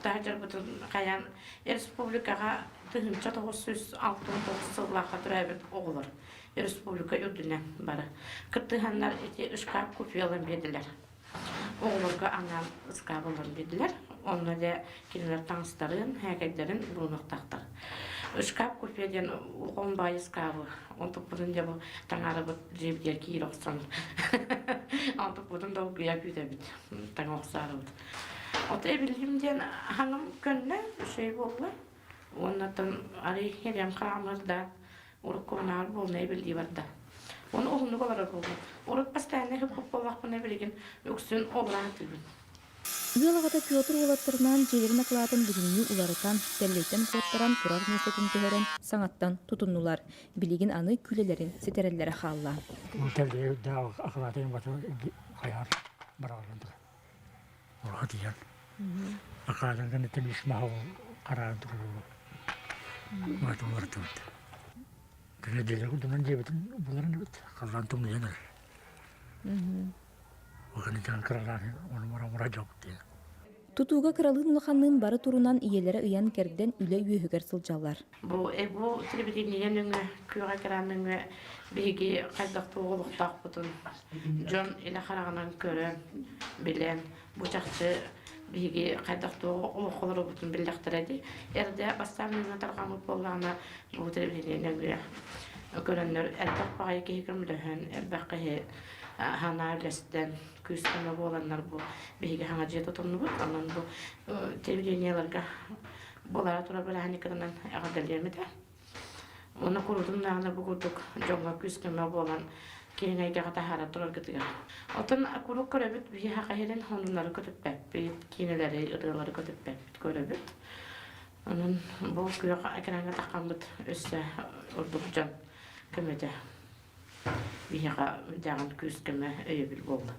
Кытта сылдьарбытын хайаан республикаҕа 1969 сыллаахха төрөөбүт оҕолор республика үрдүнэн бары кыттыһаннар ити ыскаап купюлан биэрдилэр. Оҕолорго анаан ыскаап ылан биэрдилэр. Онно дьэ кинилэр таҥастарын, һээкэйдэрин булунуохтаахтар. Ыскаап купе диэн улахан баай ыскаабы онтукпутун дьэ бу таҥарабыт дьиэбитигэр киирэ охсон онтукпутун долгуйа күүтэбит таҥа охсоорубут. Ото эбиллим диэн хаҥым көннө, үчүгэй буолла. Уоннаттан арый ириэм хаамар да уруккунаар буолна эбиллии барда. Оны уһуннук олорор буоллум. Урут постоянно хип-хоп буоллахпына билигин үксүн обраатыыбын. Ыал аҕата Петр уолаттарынаан дьиэлэрин акылаатын бүтүннүү уларытан, тэллэйтэн куоттаран турар миэстэтин түһэрэн саҥаттан тутуннулар. Билигин аны күлэлэрин ситэрэллэрэ хаалла. Тэллэйи акылаатын хайаар бараҕаллан турар. Улахатыйан. Акаатын кэнниттэн үс маһа хараан турар. Маатын уларытыбыт. Күнэ курдунан дьиэбитин буларын эбит. Халлаан тумнуйан эрэр. Ол кыралаан ону мора дьок диэн. Тутууга кыралыын улаханныын бары турунан ийэлэрэ ыйан-кэрдэн үлэ үөһүгэр сылдьаллар. Бу бу телевидение нөҥүө, күөх экран нөҥүө биһиги хайдах туох олохтоохпутун дьон илэ хараҕынан көрөн, билэн, бу чахчы биһиги хайдах туох олоххо олоробутун биллэхтэрэ дии. Эрдэ бастаан нөҥүө тарҕаммыт буоллаҕына, бу телевидение нөҥүө көрөннөр элбэх баҕайы киһи көмөлөһөн, элбэх киһи санаа үлэстэн, күүс-көмө буоланнар бу биһиги хаҥа дьиэ тутуннубут. Онон бу телевидениеларга буолара турар бырааһынньыккытынан эҕэрдэлиэм этэ. Уонна куруутун даҕаны бу курдук дьоҥҥо күүс-көмө буолан киэҥ эйгэҕэ таһаара тураргытыгар. Оттон куруук көрөбүт биһиэхэ иһирин сонуннары көтүппэппит, киинэлэри, ырыалары көтүппэппит көрөбүт. Онон бу күөх экраҥҥа таххаммыт өссө ордук дьон көмөтө биһиэхэ даҕан күүс-көмө өйөбүл буолла.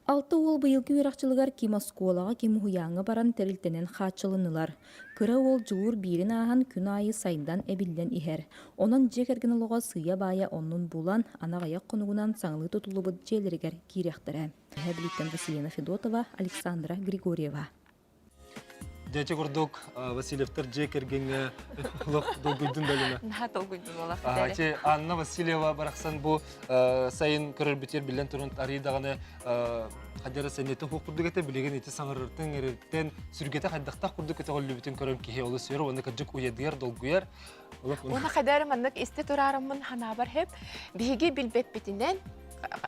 Алта уол быйылгы үөрэх дьылыгар ким оскуолаҕа, ким уһуйааҥҥа баран тэрилтэнэн хааччылыннылар. Кыра уол Дьулуур биирин ааһан күн аайы сайдан, эбиллэн иһэр. Онон дьиэ кэргэн олоҕо сыыйа-баайа оннун булан, аны аҕыйах хонугунан саҥалыы тутуллубут дьиэлэригэр киириэхтэрэ. Эһэ Бүлүүттэн Василина Федотова, Александра Григорьева. Дьэ курдук Васильевтар дьиэ кэргэҥҥэ олох долгуйдун да Наһаа долгуйдун олох. Ити Анна Васильева барахсан бу сайын көрөрбүтүгэр биллэн туран арый даҕаны хадьара сэннэтэ хуох курдук этэ билигин ити саҥарыртан эрэртэн сүргэтэ хайдахтаах курдук көтөҕүллүбүтүн көрөн киһи олус үөр уонна кырдьык уйадыйар долгуйар. Уонна хайдары маннык истэ тураарыммын ханаабар хеп биһиги билбэппитинэн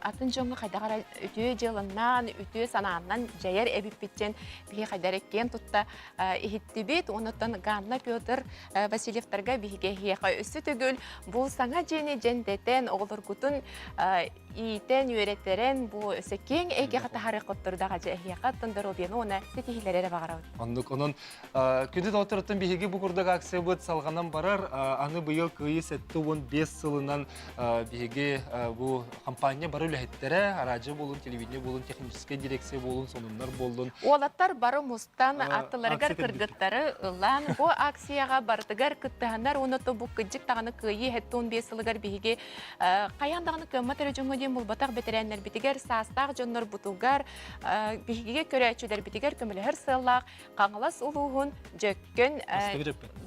атын дьоҥҥо хайдах эрэ үтүө дьыаланнан, үтүө санааннан дьайар эбиппит диэн биһи хайдах эрэ киэн тутта иһиттибит. Онуттан Ганна Петр Васильевтарга биһиги эһиэхэ өссө төгүл бу саҥа дьиэни дьэндэтэн, оҕолоргутун иитэн, үөрэтэрэн бу өссө киэҥ эйгэҕэ таһаарыаххыттар даҕа дьэ эһиэхэ оттон доруобуйаны уонна ситиһиилэри эрэ баҕарабыт. Оннук онон күндү доҕотторуттан биһиги бу курдук акциябыт салҕанан барар. Аны быйыл Кыайыы 75 сылынан биһиги бу компания бары үлэһиттэрэ, араадьыйа буолун, телевидение буолун, техническэй дирекция буолун, сонуннар буоллун. Уолаттар бары мустан аттыларыгар кыргыттары ылан бу акцияҕа барытыгар кыттыһаннар уонна бу кыдьык даҕаны Кыайыы 75 сылыгар биһиги хайаан даҕаны кыаммат эрэ дьоҥҥо диэн буолбатах бэтэрээннэрбитигэр, саастаах дьоннорбутугар, биһигигэ көрөөччүлэрбитигэр көмөлөһөр сыаллаах Хаҥалас улууһун Дьөккөн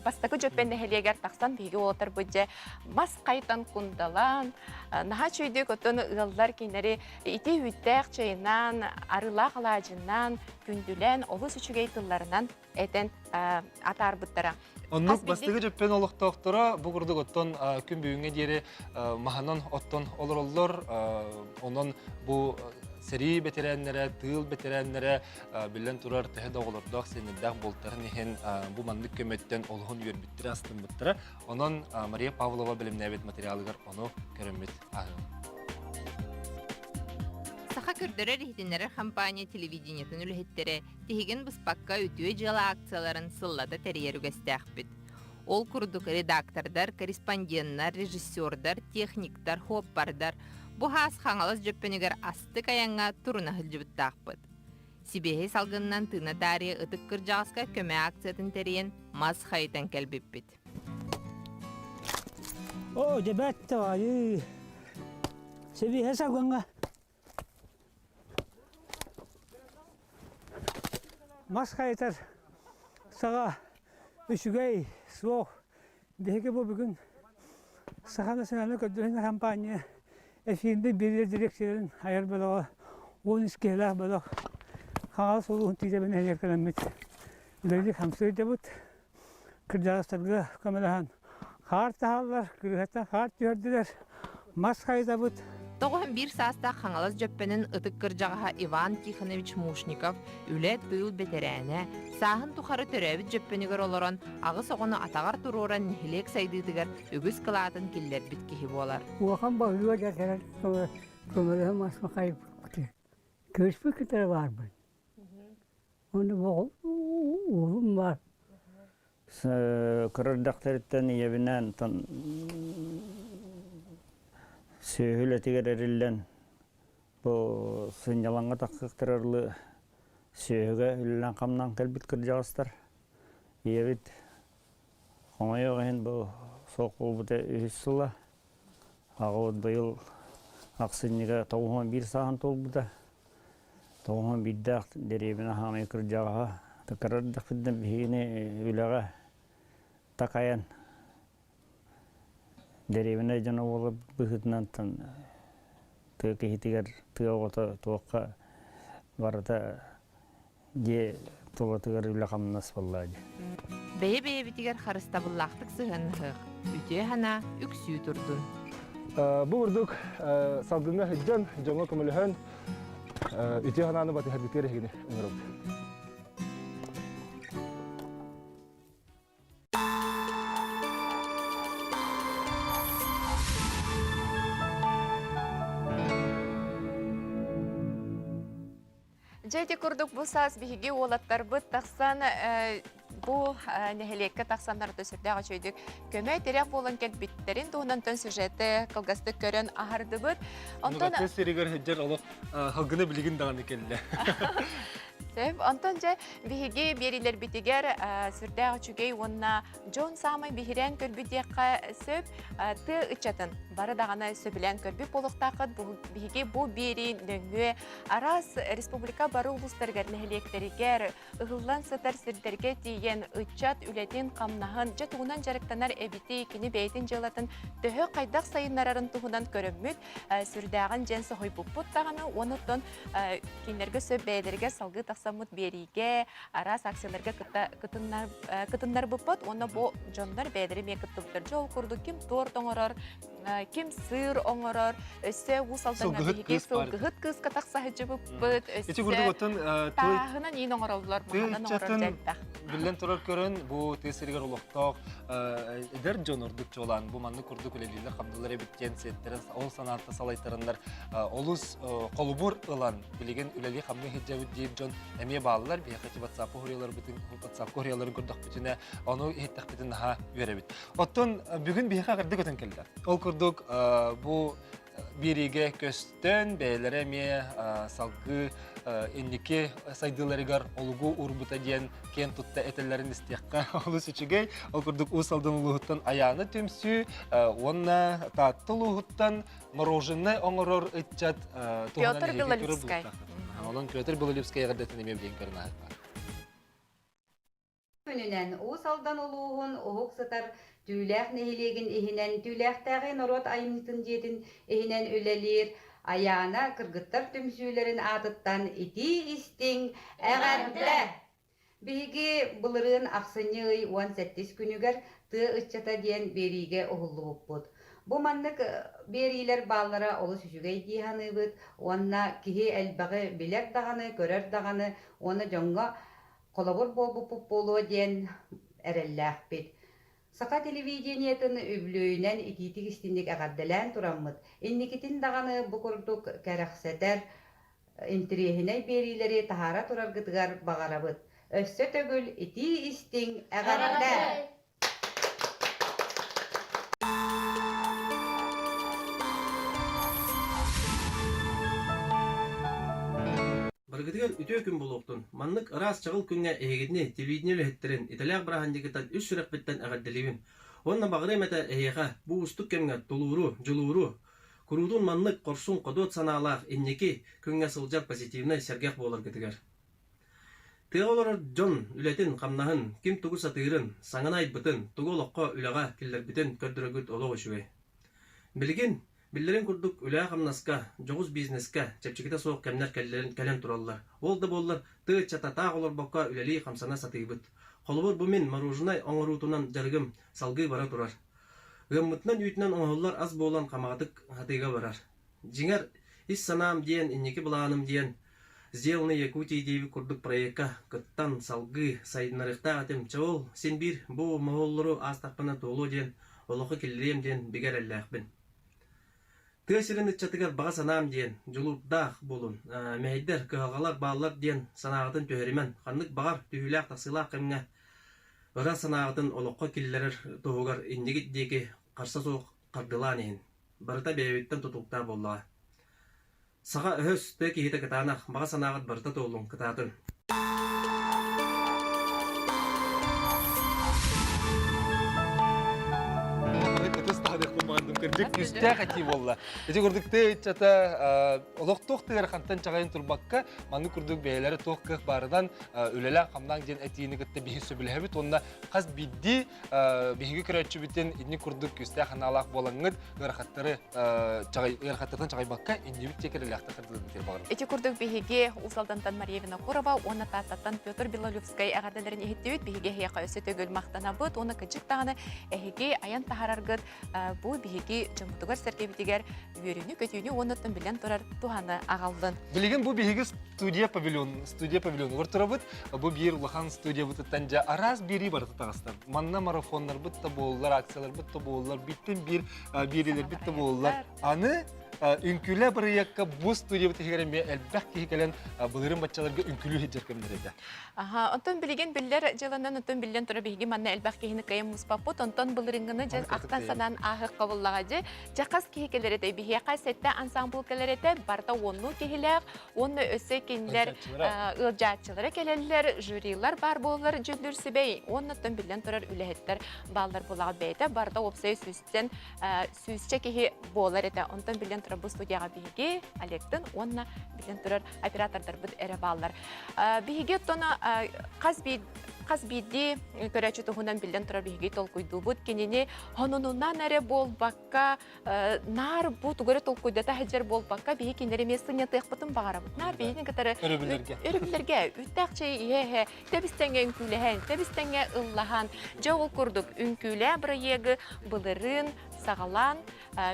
Бастакы Дьөппөн нэһилиэгэр тахсан биһиги уолаттарбыт дьэ мас хайтан кундалаан наһаа үчүгэйдик оттон ыаллар кинилэри ити үүттээх чайынан, арыылаах алаадьынан күндүлээн олус үчүгэй тылларынан этэн атаарбыттара. Оннук Бастакы Дьөппөн олохтоохторо бу курдук оттон күн бүгүҥҥэ диэри маһынан оттон олороллор. Онон бу сэрии бэтэрээннэрэ, тыыл бэтэрээннэрэ биллэн турар төһө да оҕолордоох сиэннэрдээх буолтарын иһин бу маннык көмөттөн олуһун үөрбүттэрэ, астыммыттара. Онон Мария Павлова бэлэмнээбит материалыгар ону көрөммүт ааһыам. Саха көрдөрөр-иһитиннэрэр компания телевидениетын үлэһиттэрэ тиһигин быспакка үтүө дьыала акцияларын сыллата тэрийэр үгэстээхпит. Ол курдук редактордар, корреспонденнар, режиссердар, техниктар, хуоппардар бу хаас Хаҥалас Дьөппөнүгэр астык айаҥҥа туруна сылдьыбыттаахпыт. Сибиэһэй салгынынан тыына таарыйа ытык кырдьаҕаска көмө акциятын тэрийэн мас хайытан кэлбиппит. Оо, дьэ бэрт баҕайы. Сибиэһэй салгыҥҥа Мас хайытар. Саҕа үчүгэй суох. Биһиги бу бүгүн Саха национальнай көрдөрүүнү хампаанньа эфирде биэрэр дириэктэрин айар бөлөҕө 13 киһилээх бөлөх Хаҥалас улууһун тиитэбин нэһилиэктэрэммит үлэлии хамсыырдыбыт. Кырдьаҕастарга көмөлөһөн хаар таһаллар, кырыһаттан хаар түһэрдилэр, мас хайытабыт. 91 саастаах Хаҥалас Дьөппөнүн ытык кырдьаҕаһа Иван Тихонович Мушников үлэ, тыыл бэтэрээнэ, сааһын тухары төрөөбүт Дьөппөнүгэр олорон аҕыс оҕону атаҕар туруоран нэһилиэк сайдыытыгар үгүс кылаатын киллэрбит киһи буолар. Улахан баһылыга дьэ көмөлөһөн мас хайыппыт. Кыыспыт кытары баарбын. Оны уолум бар. Кырырдахтарыттан ийэбинээн сүөһү үлэтигэр эриллэн бу сынньалаҥҥа тахсыахтарарлыы сүөһүгэ үлэлээн-хамнаан кэлбит кырдьаҕастар. Ийэбит хомойуох иһин бу суох буолбута үһүс сыла. Аҕабыт быйыл ахсынньыга 91 сааһын туолбута. 91-дээх дэриэбинэ хаамай кырдьаҕаһа кыра эрдэхпитинэ биһигини үлэҕэ такайан дэриэбинэ дьоно буолар быһыытынан тыа киһитигэр тыа оҕото туохха барыта дьиэ тулатыгар үлэ-хамнас буолла дии. Бэйэ-бэйэбитигэр харыстабыллаахтык сыһыаннаһыах, үтүө санаа үксүү турдун. Бу курдук салгыҥҥа сылдьан, дьоҥҥо көмөлөһөн, үтүө санааны батыһаргытыгар эһигини ыҥырабыт. Дьэ ити курдук бу саас биһиги уолаттарбыт тахсан бу нэһилиэккэ тахсаннар сүрдээх үчүгэйдик көмө-тирэх буолан кэлбиттэрин туһунан төн сюжеты кылгастык көрөн аһардыбыт. Онтон сиригэр сылдьар олох халгына билигин даҕаны кэллэ. Сөп. Онтон дьэ биһиги биэриилэрбитигэр сүрдээх үчүгэй уонна дьон саамай биһирээн көрбүт диэххэ сөп. Тыа ыччатын бары даҕаны сөбүлээн көрбүт буолуохтааххыт. Биһиги бу биэрии нөҥүө араас республика бары улуустарыгар, нэһилиэктэригэр ыһыллан сытар сирдэргэ тиийэн ыччат үлэтин-хамнаһын, дьэ тугунан дьарыктанар эбитий, кини бэйэтин дьыалатын төһө хайдах сайыннарарын туһунан көрөммүт, сүрдээҕин дьэн соһуйбуппут даҕаны уонуттан кинилэргэ сөп бэйэлэригэр салгыы тахсаммыт биэриигэ, араас акцияларга кытта кытыннарбыппыт уонна бу дьоннор бэйэлэрэ эмиэ кыттыбыттар. Дьэ ол курдук ким торт оҥорор, ким сыыр оҥорор, өссө Уус Алдаҥҥа биһиги сылгыһыт кыыска тахса сылдьыбыппыт, Ити курдук өссө оттон тааһынан иин оҥороллор, маһынан оҥорор дьэлбэх. Биллэн турар көрөн, бу тыа сиригэр олохтоох эдэр дьон ордук чуолаан бу маннык курдук үлэлииллэр хамдылар эбит диэн сиэттэрэн ол санаатта салайтараннар олус холобур ылан билигин үлэлии хамныы сылдьабыт диир дьон эмиэ бааллар. Биһиэхэ ити WhatsApp уһуруйаларбытын WhatsApp уһуруйаларын көрдөхпүтүнэ ону иһиттэхпитин наһаа үөрэбит. Оттон бүгүн биһиэхэ эҕэрдэ көтөн кэллэ. Ол курдук бу биэриигэ көстөн бэйэлэрэ эмиэ салгыы инники сайдыыларыгар олугу уурбута диэн киэн тутта этэллэрин истиэххэ олус үчүгэй. Ол курдук Уус Алдан улууһуттан Айаана түмсүү уонна Таатта улууһуттан мороженое оҥорор ыччат туһунан Петр Белолюбскай. Онон Петр Белолюбскай эҕэрдэтин эмиэ билигин көрөн ааһыахха. Күнүнэн Уус Алдан улууһун уһук сытар Түүлээх нэһилиэгин иһинэн Түүлээхтээҕи норуот айымньытын дьиэтин иһинэн үлэлиир Айаана кыргыттар түмсүүлэрин аатыттан итии-истиҥ эҕэрдэ! Биһиги былырыын ахсынньы ый 17 күнүгэр Тыа ыччата диэн биэриигэ уһуллубуппут. Бу маннык биэриилэр бааллара олус үчүгэй дии саныыбыт уонна киһи элбэҕи билэр даҕаны, көрөр даҕаны уонна дьоҥҥо холобур буолбуппут буолуо диэн эрэллээхпит. Саха телевидениетын үбүлүөйүнэн итиитик-истинник эҕэрдэлээн тураммыт, инникитин даҕаны бу курдук кэрэхсэтэр, интэриэһинэй биэриилэри таһаара тураргытыгар баҕарабыт. Өссө төгүл итии-истиҥ эҕэрдэ! Барыгытыгар үтүө күн буолуохтун! Маннык ыраас чаҕыл күҥҥэ эһигитини телевидение үлэһиттэрин идэлээх бырааһынньыгыттан үс сүрэхпиттэн эҕэрдэлиибин. Уонна баҕарыам этэ эһиэхэ бу уустук кэмҥэ тулууру, дьулууру, куруутун маннык хорсун-ходуот санаалаах инники күҥҥэ сылдьар позитивнай, сэргэх буоларгытыгар. Тыаҕа олорор дьон үлэтин-хамнаһын, ким тугу сатыырын, саҥаны айбытын, тугу олоххо, үлэҕэ киллэрбитин көрдөрөргүт олох үчүгэй. Билигин, биллэрин курдук, үлэҕэ-хамнаска, дьоҕус бизнескэ чэпчэкитэ суох кэмнэр кэлэн тураллар. Ол да буоллар, тыа ыччата таах олорбокко үлэлии-хамсана сатыыбыт. Холобур, бу мин мороженай оҥоруутунан дьарыгым салгыы бара турар. Ыаммытынан үүтүнэн оҥоһуллар ас буолан хамаҕатык хатыыга барар. Дьиҥэр, ис санаам диэн, инники былааным диэн «Сделанный Якутией» диэбит курдук проекка кыттан салгыы сайыннарыахтаах этим. Чэ ол син биир бу моһоллору аастахпына туолуо диэн, олоххо киллэриэм диэн бигэ эрэллээхпин. Тыа сирин ыччатыгар баҕа санаам диэн, дьулуурдаах буолун, мэһэйдэр, кыһалҕалар бааллар диэн санааҕытын түһэримэн, ханнык баҕар түһүүлээх-тахсыылаах кэмҥэ ыра санааҕытын олоххо киллэрэр туһугар иннигит диэки харса суох хардыылаан иһин. Барыта бэйэбиттэн тутулуктаах буоллаҕа. Саха өһөс, тыа киһитэ кытаанах, баҕа санааҕыт барыта туоллун, кытаатын. Ытыс таһыныахпын баҕардым кырдьык күүстээх этии буолла. Ити курдук тыа ыччата олохтоох тыгар хантан чаҕайын турбакка, маннык курдук бэйэлэрэ туох кыах баарынан үлэлээн-хамнаан диэн этиини кытта биһи сөбүлэһэбит уонна хас биирдии биһиги көрөөччүбүтүн инник курдук күүстээх санаалаах буолаҥҥыт ыарахаттары ыарахаттартан чаҕыйбакка иннибит диэки эрэлээхтик хардыылыыр баҕарабын. Ити курдук биһиги Уус Алдантан Мария Винокурова уонна Тааттаттан Петр Белолюбскай эҕэрдэлэрин иһиттибит. Биһиги эһиэхэ өссө төгүл махтанабыт уонна кырдьык даҕаны эһиги айан таһаараргыт бу биһиги дьоммутугар-сэргэбитигэр үөрүүнү-көтүүнү уонна билэн турар туһаны аҕаллын. Билигин бу биһиги студия павильон, студия павильонугар турабыт. Бу биир улахан студиябытыттан дьэ араас биэрии барыта таҕыста. Манна марафоннарбыт да буоллар, акцияларбыт да буоллар, бииртэн биир биэриилэрбит да буоллар. Аны үҥкүүлэ бырайыакка бу студиябыт иһигэр эмиэ элбэх киһи кэлэн былырыын баччаларга үҥкүүлүү сылдьар кэмнэр этэ. Аха, онтон билигин биллэр дьыаланан, онтон биллэн турар биһиги манна элбэх киһини кыайан муспаппыт, онтон былырыҥҥыны дьэ ахтан санаан ааһыахха буоллаҕа дьэ. Дьэ хас киһи кэлэр этэй? Биһиэхэ сэттэ ансамбл кэлэр этэ, барыта уоннуу киһилээх, уонна өссө кинилэр ыалдьааччылара кэлэллэр, жюрилар баар буолаллар дьүүллүүр сүбэ, уонна оттон биллэн турар үлэһиттэр бааллар буолаҕа бэйэтэ, барыта уопсайа сүүстэн сүүсчэ киһи буолар этэ. Онтон биллэн турар бу студияҕа биһиги Олегтын уонна биллэн турар оператордарбыт эрэ бааллар. Биһиги оттон хас биир хас биирдии көрөөччү туһунан биллэн турар биһиги толкуйдуубут. Кинини хонунунан эрэ буолбакка, наар бу тугу эрэ толкуйдата сылдьар буолбакка, биһи кинилэри эмиэ сынньатыахпытын баҕарабыт. Наар биһигини кытары өрөбүллэргэ өрөбүллэргэ үүттээх чэй иһэ-иһэ тэбис-тэҥҥэ үҥкүүлэһэн, тэбис-тэҥҥэ ыллаһан, дьэ ол курдук үҥкүүлээ бырайыагы былырыын саҕалаан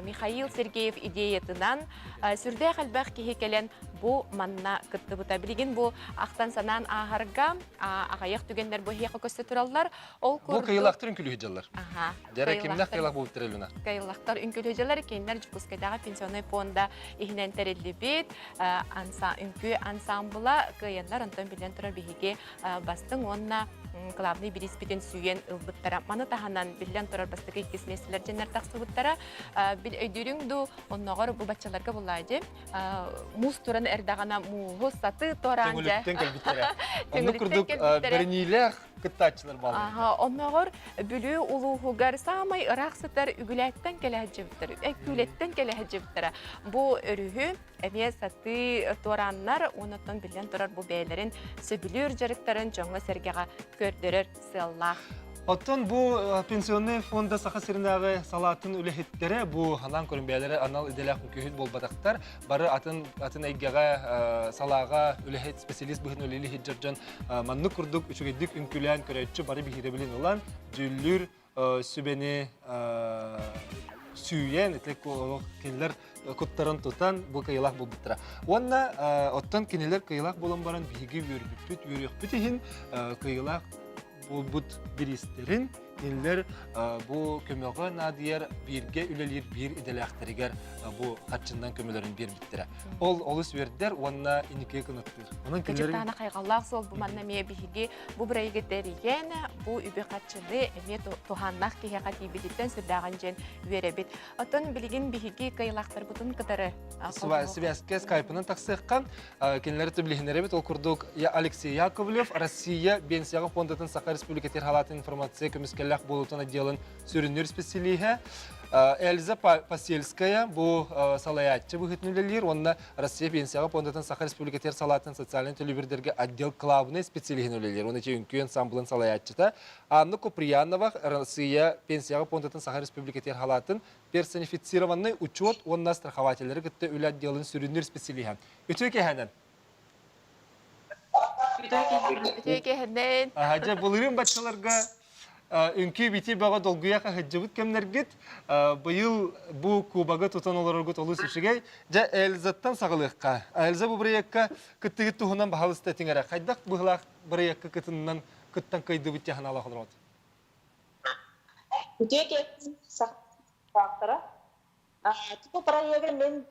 Михаил Сергеев идеятынан сүрдээх элбэх киһи кэлэн бу манна кыттыбыта. Билигин бу ахтан санаан ааһарга аҕыйах түгэннэр бу эһиэхэ көстө тураллар. Ол курдук... Бу кыйылахтар үҥкүүлүү дьаллар. Аха. Дьэрэ кимнэх кыйылах буолуттар Элена? Кыйылахтар үҥкүүлүү дьаллар. Кинилэр Дьокуускайдааҕы пенсионнай фонда иһинэн тэриллибит үҥкүү ансамбла кыайаннар онтон биллэн турар биһиги бастыҥ уонна главный бирииспитин сүүйэн ылбыттара. Маны таһынан биллэн турар бастакы иккис миэстэлэр дьэннэр тахсыбыттара. Бил өйдүүрүҥ дуу, онноҕор бу баччаларга буллаа дьи. Муус туран эрдэҕинэ мууһу саты тораан дьэ. Төҥүлүттэн кэлбиттэрэ. Оннук курдук бэриниилээх кыттааччылар бааллар. Онноҕор Бүлүү улууһугар саамай ыраах сытар Үгүлээттэн кэлэ сылдьыбыттар, Күүлэттэн кэлэ сылдьыбыттара. Бу өрүһү эмиэ сатыы туорааннар уонна биллэн турар бу бэйэлэрин сөбүлүүр дьарыктарын дьоҥҥо-сэргэҕэ көрдөрөр сыаллаах. Оттон бу пенсионный фонда Саха сиринээҕи салаатын үлэһиттэрэ бу анаан көрөн бэйэлэрэ анал идэлээх үҥкүүһүт буолбатахтар. Бары атын атын эйгэҕэ салааҕа үлэһит специалист быһыытынан үлэлии сылдьар дьон маннык курдук үчүгэйдик үҥкүүлээн көрөөччү бары биһирэбилин ылан дьүүллүүр сүбэни сүүйэн ити кинилэр куттарын тутан бу кыайыылаах буолбуттара. Уонна оттон кинилэр кыайыылаах буолан баран биһиги үөрбүппүт, үөрүөхпүт иһин кыайыылаах буолбут бириистэрин кинилэр бу көмөҕө наадыйар бииргэ үлэлиир биир идэлээхтэригэр бу харчынан көмөлөрүн биэрбиттэрэ. Ол олус үөрдэр уонна инникигэ кынаттыыр. Онон кинилэр хайҕаллаах суол бу манна эмиэ биһиги Бу бырайыгы тэрийэн, бу үбү-харчыны эмиэ туһааннаах киһиэхэ тиийбититтэн сүрдээҕин дьэн үөрэбит. Оттон билигин биһиги кыайылаахтарбытын кытары Связке скайпынан тахсыахха кинилэри түблиһинэрэбит. Ол курдук Алексей Яковлев Россия Пенсияҕа фондатын Саха Республикатын халаатын информация көмүскэлэ. тэрилтэлээх буолуутун отделын сүрүннүүр специалиһэ Эльза Посельская бу салайааччы быһыытынан үлэлиир уонна Россия пенсияҕа пуондатын Саха Республикатыгар салаатын социальнай төлөбүрдэргэ отдел главнай специалиһин үлэлиир. Уонна үҥкүү ансамблын салайааччыта Анна Куприянова Россия пенсияҕа пуондатын Саха Республикатыгар салаатын персонифицированный учет уонна страхователлэри кытта үлэ отделын сүрүннүүр специалиһа. Үтүө киэһэнэн! Үтүө киэһэнэн! Дьэ, былырыын баччаларга үҥкүү-битии бөҕө долгуйа хаһыддьыбыт кэмнэргит. Быйыл бу кубогы тутан олороргут олус үчүгэй. Дьэ, Эльзаттан саҕалыахха. Эльза бу бырайыакка кыттыгыт туһунан баһалыста этиҥ эрэ. Хайдах быһылаах бырайыакка кытыннан кыттан кыайдыбыт диэн санаалаах олороҕут? Үтүө киэһэ сахалаахтара. Туту проегы мин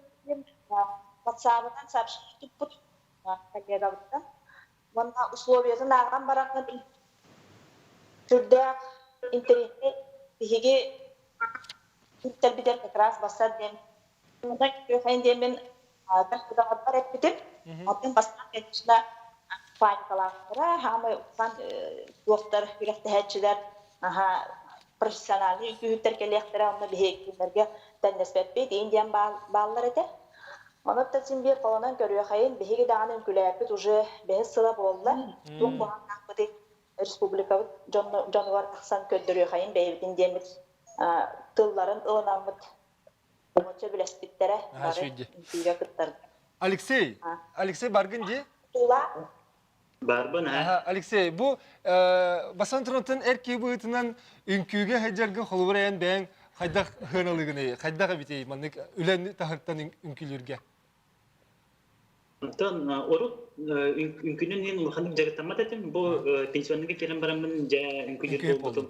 WhatsApp-ынан сообщение туппут коллегабыттан. Уонна условиятын ааҕан бараҥҥын сүрдээх интэриэһинэй биһиги күүттэрбитэр как раз бассар диэн диэммин бар эппитим. Атын бастаан, конечно, паникалаахтара, хаамай улахан туохтар күрэхтэһээччилэр аха профессиональный үҥкүүһүттэр кэлиэхтэрэ, онно биһиги тэннэспэппит, иин диэн бааллар этэ. Онон син биир холонон көрүөхэйин, биһиги даҕаны үҥкүлээппит уже бэһис сыла буолла. Туох куһаҕаннаахпытый республикабыт дьонугар тахсан көрдөрүөхэйин бэйэбитин диэммит тылларын ылынаммыт оҥочо билэспиттэрэ бары үҥкүүгэ кыттар. Алексей, Алексей баргын дии? Тула. Барбын, а? Алексей, бу Басан Тронтон эр киһи быһыытынан үҥкүүгэ сылдьарга холобур эйэн бэйэҥ хайдах сыаналыыгыный, хайдах эбитий маннык үлэни таһыттан үҥкүүлүүргэ? Онтон урут үҥкүүнүн иһин улаханнык дьарыктаммат этим. Бу пенсионныга кэлэн бараммын дьэ үҥкүүлүүр буолбутум.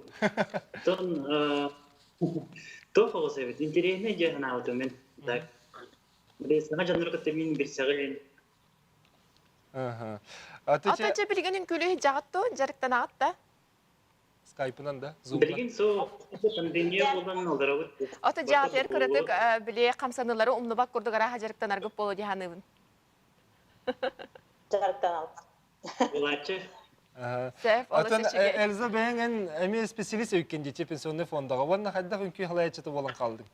Онтон туох оҕус эбит, интэриэһинэй дьэ санаабытым мин. Так. Саҥа дьоннору кытта мин билсэҕин. Ата дьэ билигин үҥкүүлүү сылдьаҕыт дуо, дьарыктанаҕыт да? Скайпынан да, зумна. Билигин со пандемия буолан олоробут. Ото дьаатыгар кыратык били хамсаныылары умнубат курдук арааһа дьарыктанаргыт буолуо дии саныыбын. Дьарыктаналлар. Булааччы. Сөп, олус Атын үчүгэй. Эльза бэйэҥ эн эмиэ специалист өйүккэн дии пенсионный фондаҕа уонна хайдах үҥкүү халайааччыта буолан хаалдыҥ?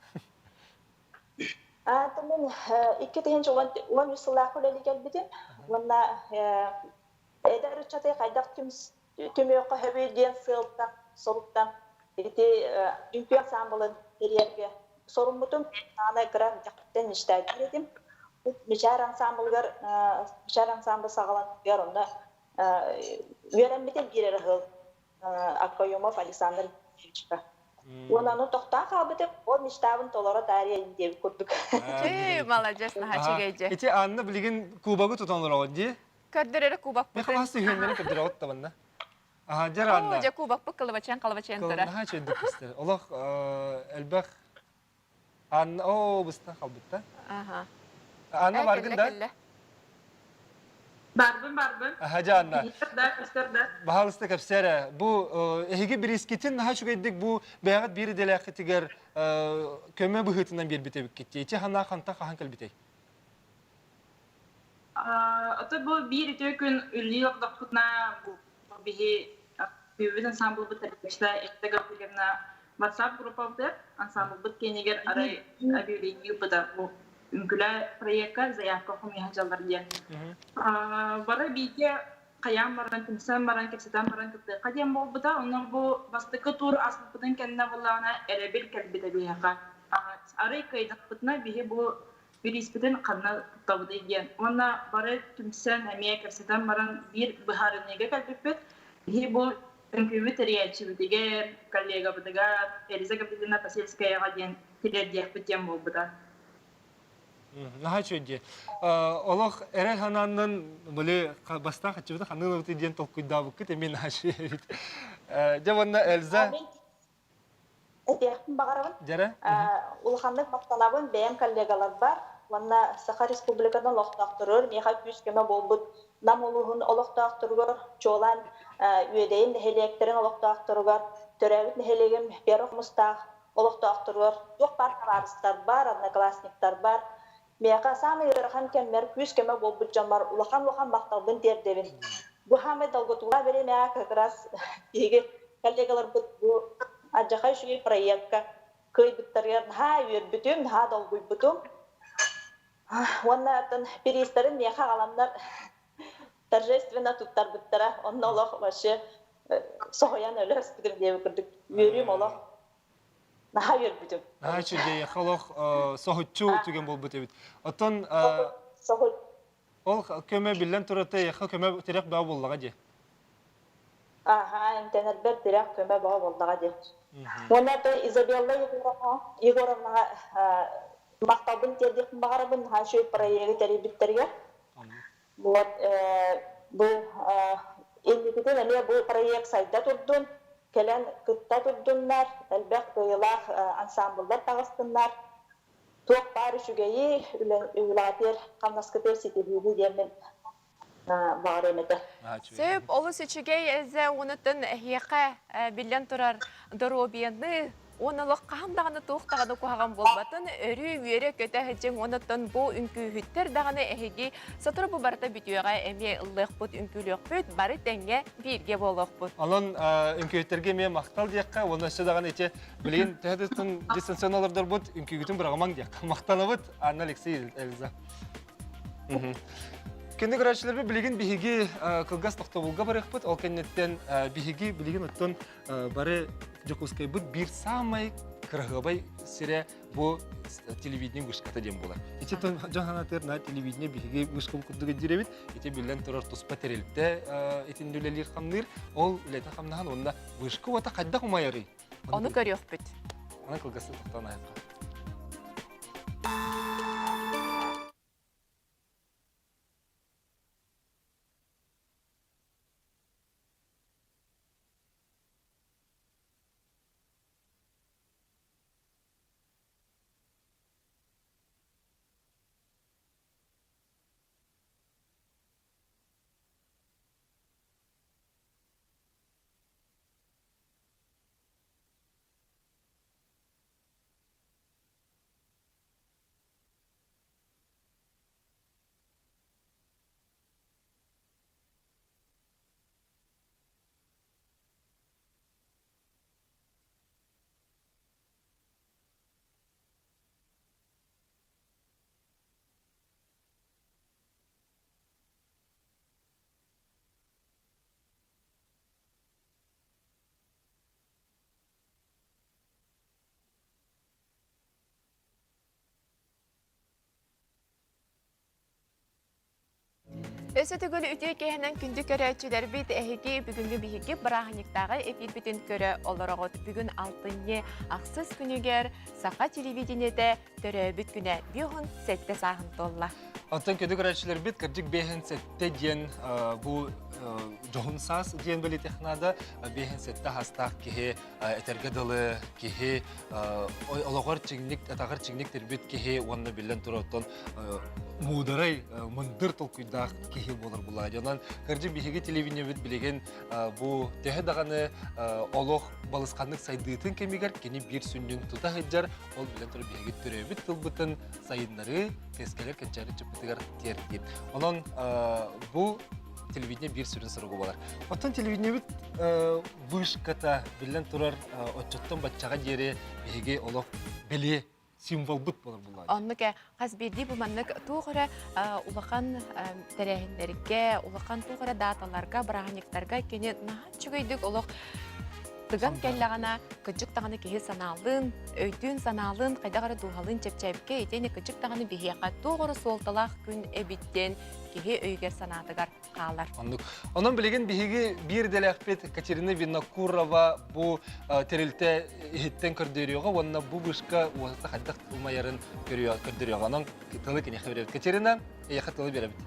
Мин 2013 сыллаахха үлэлии кэлбитим уонна эдэр ыччаты хайдах түмүөххэ сөбүй диэн сыалтан, соруктан ити үҥкүү ансаамбылын тэрийэргэ соруммутум. Аана кыра дьахтартан мечтайдыыр этим. Мичээр ансаамбылыгар Мичээр ансаамбыл саҕаланыытыгар онно үөрэммитим биир эрэ сыл Аккоемов Александр Ильичка. Уонна ону тохтоон хаалбытым, ол мечтабын толоро таарыйа диэбит курдук. Чүй, маладьыас, наһаа үчүгэй Ити Анна билигин кубогы тутан олороҕут дии? Көрдөрөрө кубокпутун. Мен хас түһүөннэрин көрдөрөҕүт табанна. Аха, дьэр Анна. Дьэ кубокпут кылыбачыан кылыбачыан тура. Наһаа үчүгэйдик көстөр. Олох элбэх Анна, оо, быстан халбытта. Аха. Анна баргын да? Барбын, барбын. Аха, дьэ Анна. Да, көстөр да. Баһалыста кэпсээрэ. Бу эһиги бириискитин наһаа үчүгэйдик бу бэйэҕит биир идэлээххитигэр көмө быһыытынан биэрбит эбиккит. Ити ханаа хантан хаһан кэлбитэй? Ото бу биир үтүө күн үллүү олордохпутуна бу биһи Күбүт ансамблбыт тэрийээччитэ Эльза Гаврильевна WhatsApp группабытыгар ансамблбыт киэнигэр арай объявление ыыппыта бу үҥкүлэ проекка заявка хомуйа сылдьаллар диэн. Бары бииргэ хайаан баран, түмсэн баран, кэпсэтэн баран кыттыахха диэн буолбута. Онон бу бастакы тур ааспыппытын кэннэ буоллаҕына эрэбил кэлбитэ биһиэхэ. Арай кыайдахпытына биһи бу бирииспитин ханна туттабытый диэн. Уонна бары түмсэн эмиэ кэпсэтэн баран биир быһаарыныыга кэлбиппит. Биһи бу үҥкүүбүт тэрийээччибитигэр, коллегабытыгар Эльза Гаврильевна Посельскаяҕа диэн тириэрдиэхпит диэн буолбута. Наһаа үчүгэй дии. Олох эрэл санааннан били бастаан хаччыбыты ханнык ылабытый диэн толкуйдаабыккыт эмиэ наһаа үчүгэй эбит. Дьэ уонна Эльза Этиэхпин баҕарабын. Дьэрэ. Улаханнык махтанабын бэйэм коллегаларбар уонна Саха Республикатын олохтоохторугар миэхэ күүс-көмө буолбут Нам улууһун олохтоохторугар, чуолаан Үөдэйим нэһилиэктэрин олохтоохторугар, төрөөбүт нэһилиэгим Первых Мустаах олохтоохторугар, туох баар табаарыстарбар, одноклассниктарбар, миэхэ саамай ыарахан кэммэр күүс-көмө буолбут дьоммор улахан-улахан махталбын тиэрдэбин. Бу саамай долгутуулаах бириэмэҕэ как раз биһиги. Коллегаларбыт бу алдьархай үчүгэй проекка кыайбыттарыгар наһаа үөрбүтүм, наһаа долгуйбутум. Уонна оттон бириистэрин миэхэ аҕаланнар торжественно туттарбыттара. Онно олох вообще соһуйан өлө өспүтүм диэбит курдук үөрүүм олох наһаа үөрбүтүм. Наһаа үчүгэй, олох соһуччу түгэн буолбут эбит. Оттон ол көмө биллэн турар эйиэхэ көмө тирэх бөҕө буоллаҕа дии. Аха, эмтэнэрбэр тирэх көмө бөҕө буоллаҕа дии. Уонна то Изабелла Егоровнаҕа махталбын тиэрдиэхпин баҕарабын наһаа үчүгэй проегы тэрийбиттэригэр. Вот бу инникитин эмиэ бу проект сайда турдун, кэлэн кытта турдуннар, элбэх кыайыылаах ансамбллар таҕыстыннар. Туох баар үчүгэйи, үлэҕитигэр, хамнаскытыгар ситиһиини диэммин баҕарыам этэ. Сөп, олус үчүгэй эзэ уонуттан эһиэхэ биллэн турар доруобуйаны уонна олох хаһан даҕаны туох даҕаны куһаҕан буолбатын өрүү үөрэ-көтө сылдьыҥ уонуттан бу үҥкүүһүттэр даҕаны эһиги сотору бу барыта бүтүөҕэ эмиэ ыллыахпыт үҥкүүлүөхпүт бары тэҥҥэ бииргэ буолуохпут. Онон үҥкүүһүттэргэ эмиэ махтал диэххэ уонна өссө даҕаны ити билигин төһө да дистанционно олордорбут үҥкүүгүтүн быраҕымаҥ диэххэ махтанабыт Анна Алексей Эльза. Күндү көрөөччүлэрбит билигин биһиги кылгас тохтобулга барыахпыт. Ол кэнниттэн биһиги билигин оттон бары Дьокуускайбыт биир саамай кыраһыабай сирэ бу телевидение вышката диэн буолар. Ити дьон санаатыгар на телевидение биһиги вышка курдук дирэбит. Ити биллэн турар туспа тэрилтэ итинни үлэлиир хамныыр. Ол үлэтин хамнаһан уонна вышка уота хайдах умайарый? Ону көрүөхпүт. Аны кылгастык тохтоон айахха. Өссө төгүл үтүө киэһэнэн күндү көрөөччүлэрбит эһиги бүгүҥҥү биһиги бырааһынньыктааҕы эфирбитин көрө олороҕут. Бүгүн алтынньы ахсыс күнүгэр саха телевидениетэ төрөөбүт күнэ биэһун сэттэ сааһын туолла. Оттон күндү көрөөччүлэрбит кырдьык биэһин сэттэ диэн бу дьоһун саас диэн бэлиэтиэх наада. Биэһин сэттэ саастаах киһи этэргэ дылы киһи олоҕор чиҥник атаҕар чиҥник тирбит киһи уонна биллэн турар оттон муударай мындыр толкуйдаах киһи буолар булаа. Онон кырдьык биһиги телевидениебит билигин бу төһө даҕаны олох балысханнык сайдыытын кэмигэр кини биир сүнньүн тута сылдьар, ол билэн турар биһиги төрөөбүт тылбытын сайыннарыы кэскэлэр кэнчээри ыччаппытыгар тиэрдии. Онон бу телевидение биир сүрүн соруга буолар. Оттон телевидениебит вышката биллэн турар оччоттон баччаҕа диэри биһиги олох бэлиэ символбут буолар буллаҕа. Оннук ээ хас биирдии бу маннык туох эрэ улахан тэрээһиннэргэ, улахан туох эрэ дааталарга, бырааһынньыктарга кини наһаа үчүгэйдик олох тыган кэллэҕинэ кырдьык даҕаны киһи санаалыын, өйдүүн-санаалыын хайдах эрэ дууһалыын чэпчээбиккэ итиэннэ кырдьык даҕаны биһиэхэ туох эрэ суолталаах күн эбит диэн киһи өйүгэр-санаатыгар хаалар. Оннук. Онон билигин биһиги биир идэлээхпит Катерина Винокурова бу тэрилтэ иһиттэн көрдөрүөҕэ уонна бу вышка уота хайдах умайарын көрдөрүөҕэ. Онон тылы киниэхэ биэрэбит. Катерина, эйиэхэ тылы биэрэбит.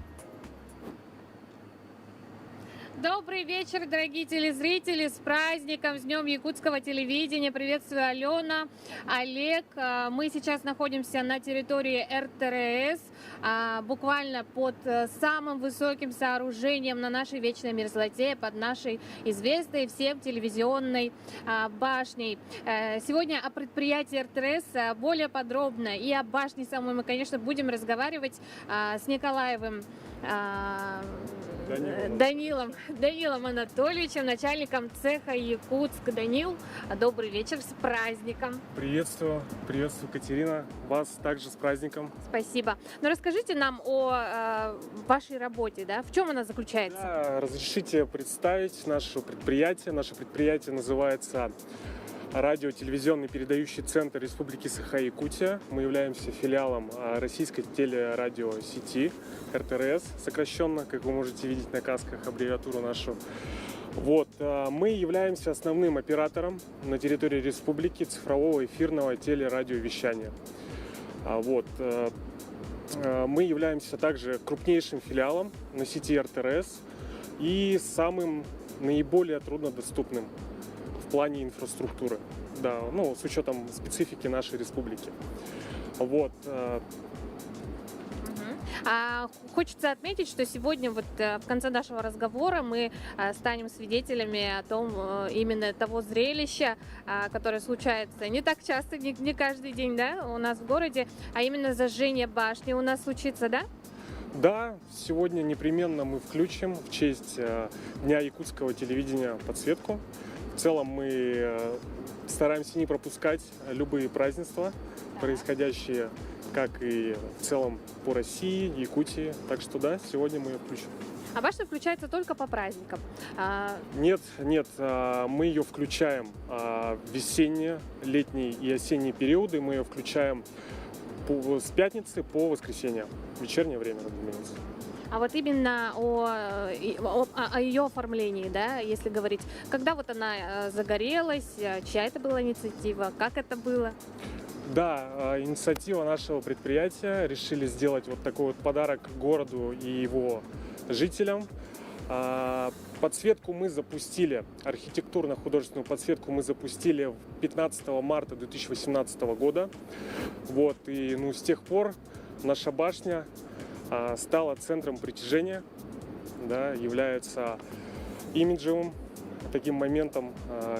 Добрый вечер, дорогие телезрители! С праздником, с Днем Якутского телевидения! Приветствую Алена, Олег. Мы сейчас находимся на территории РТРС, буквально под самым высоким сооружением на нашей вечной мерзлоте, под нашей известной всем телевизионной башней. Сегодня о предприятии РТРС более подробно и о башне самой мы, конечно, будем разговаривать с Николаевым. Данилом. Данилом, Данилом Анатольевичем, начальником цеха Якутск. Данил, добрый вечер, с праздником. Приветствую, приветствую, Катерина. Вас также с праздником. Спасибо. Ну расскажите нам о вашей работе, да? В чем она заключается? Да, разрешите представить наше предприятие. Наше предприятие называется радио-телевизионный передающий центр Республики Саха-Якутия. Мы являемся филиалом российской телерадиосети РТРС, сокращенно, как вы можете видеть на касках, аббревиатуру нашу. Вот, мы являемся основным оператором на территории республики цифрового эфирного телерадиовещания. Вот, мы являемся также крупнейшим филиалом на сети РТРС и самым наиболее труднодоступным в плане инфраструктуры, да, ну, с учетом специфики нашей республики. Вот. А, хочется отметить, что сегодня вот в конце нашего разговора мы станем свидетелями о том, именно того зрелища, которое случается не так часто, не каждый день, да, у нас в городе, а именно зажжение башни у нас случится, да? Да, сегодня непременно мы включим в честь Дня якутского телевидения подсветку. В целом мы стараемся не пропускать любые празднества, происходящие как и в целом по России, Якутии. Так что да, сегодня мы ее включим. А башня включается только по праздникам? Нет, нет, мы ее включаем в весенние, летние и осенние периоды. Мы ее включаем с пятницы по воскресенье, в вечернее время, разумеется. А вот именно о ее оформлении, да, если говорить, когда вот она загорелась, чья это была инициатива, как это было? Да, инициатива нашего предприятия. Решили сделать вот такой вот подарок городу и его жителям. Подсветку мы запустили, архитектурно-художественную подсветку мы запустили 15 марта 2018 года. Вот, и с тех пор наша башня стала центром притяжения, да, является имиджевым таким моментом,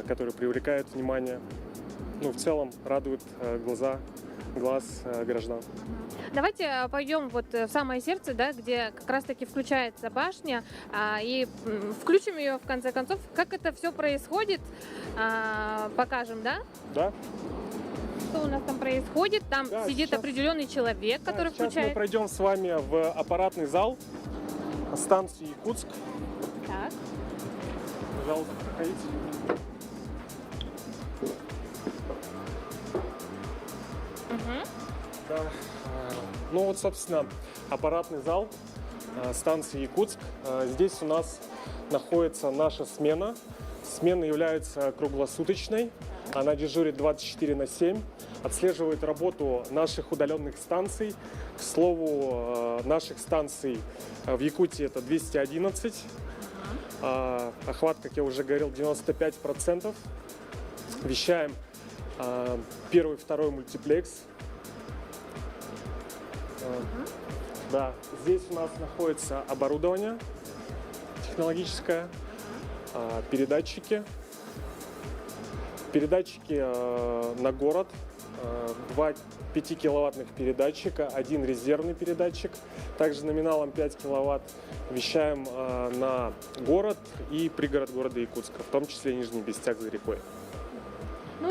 который привлекает внимание, в целом радует глаз граждан. Давайте пойдем вот в самое сердце, да, где как раз-таки включается башня, и включим ее в конце концов. Как это все происходит, покажем, да? Да. Что у нас там происходит? Там Да, сидит сейчас определенный человек, Да, который сейчас мы включает. пройдем с вами в аппаратный зал станции Якутск. Так. Пожалуйста, проходите. Да. Аппаратный зал станции Якутск. Здесь у нас находится наша смена. Смена является круглосуточной. Она дежурит 24/7, отслеживает работу наших удаленных станций. К слову, наших станций в Якутии это 211. Охват, как я уже говорил, 95%. Вещаем первый, второй мультиплекс. Да, здесь у нас находится оборудование технологическое, передатчики. Передатчики на город, 2 5-киловаттных передатчика, 1 резервный передатчик. Также номиналом 5 киловатт вещаем на город и пригород города Якутска, в том числе Нижний Бестяк за рекой.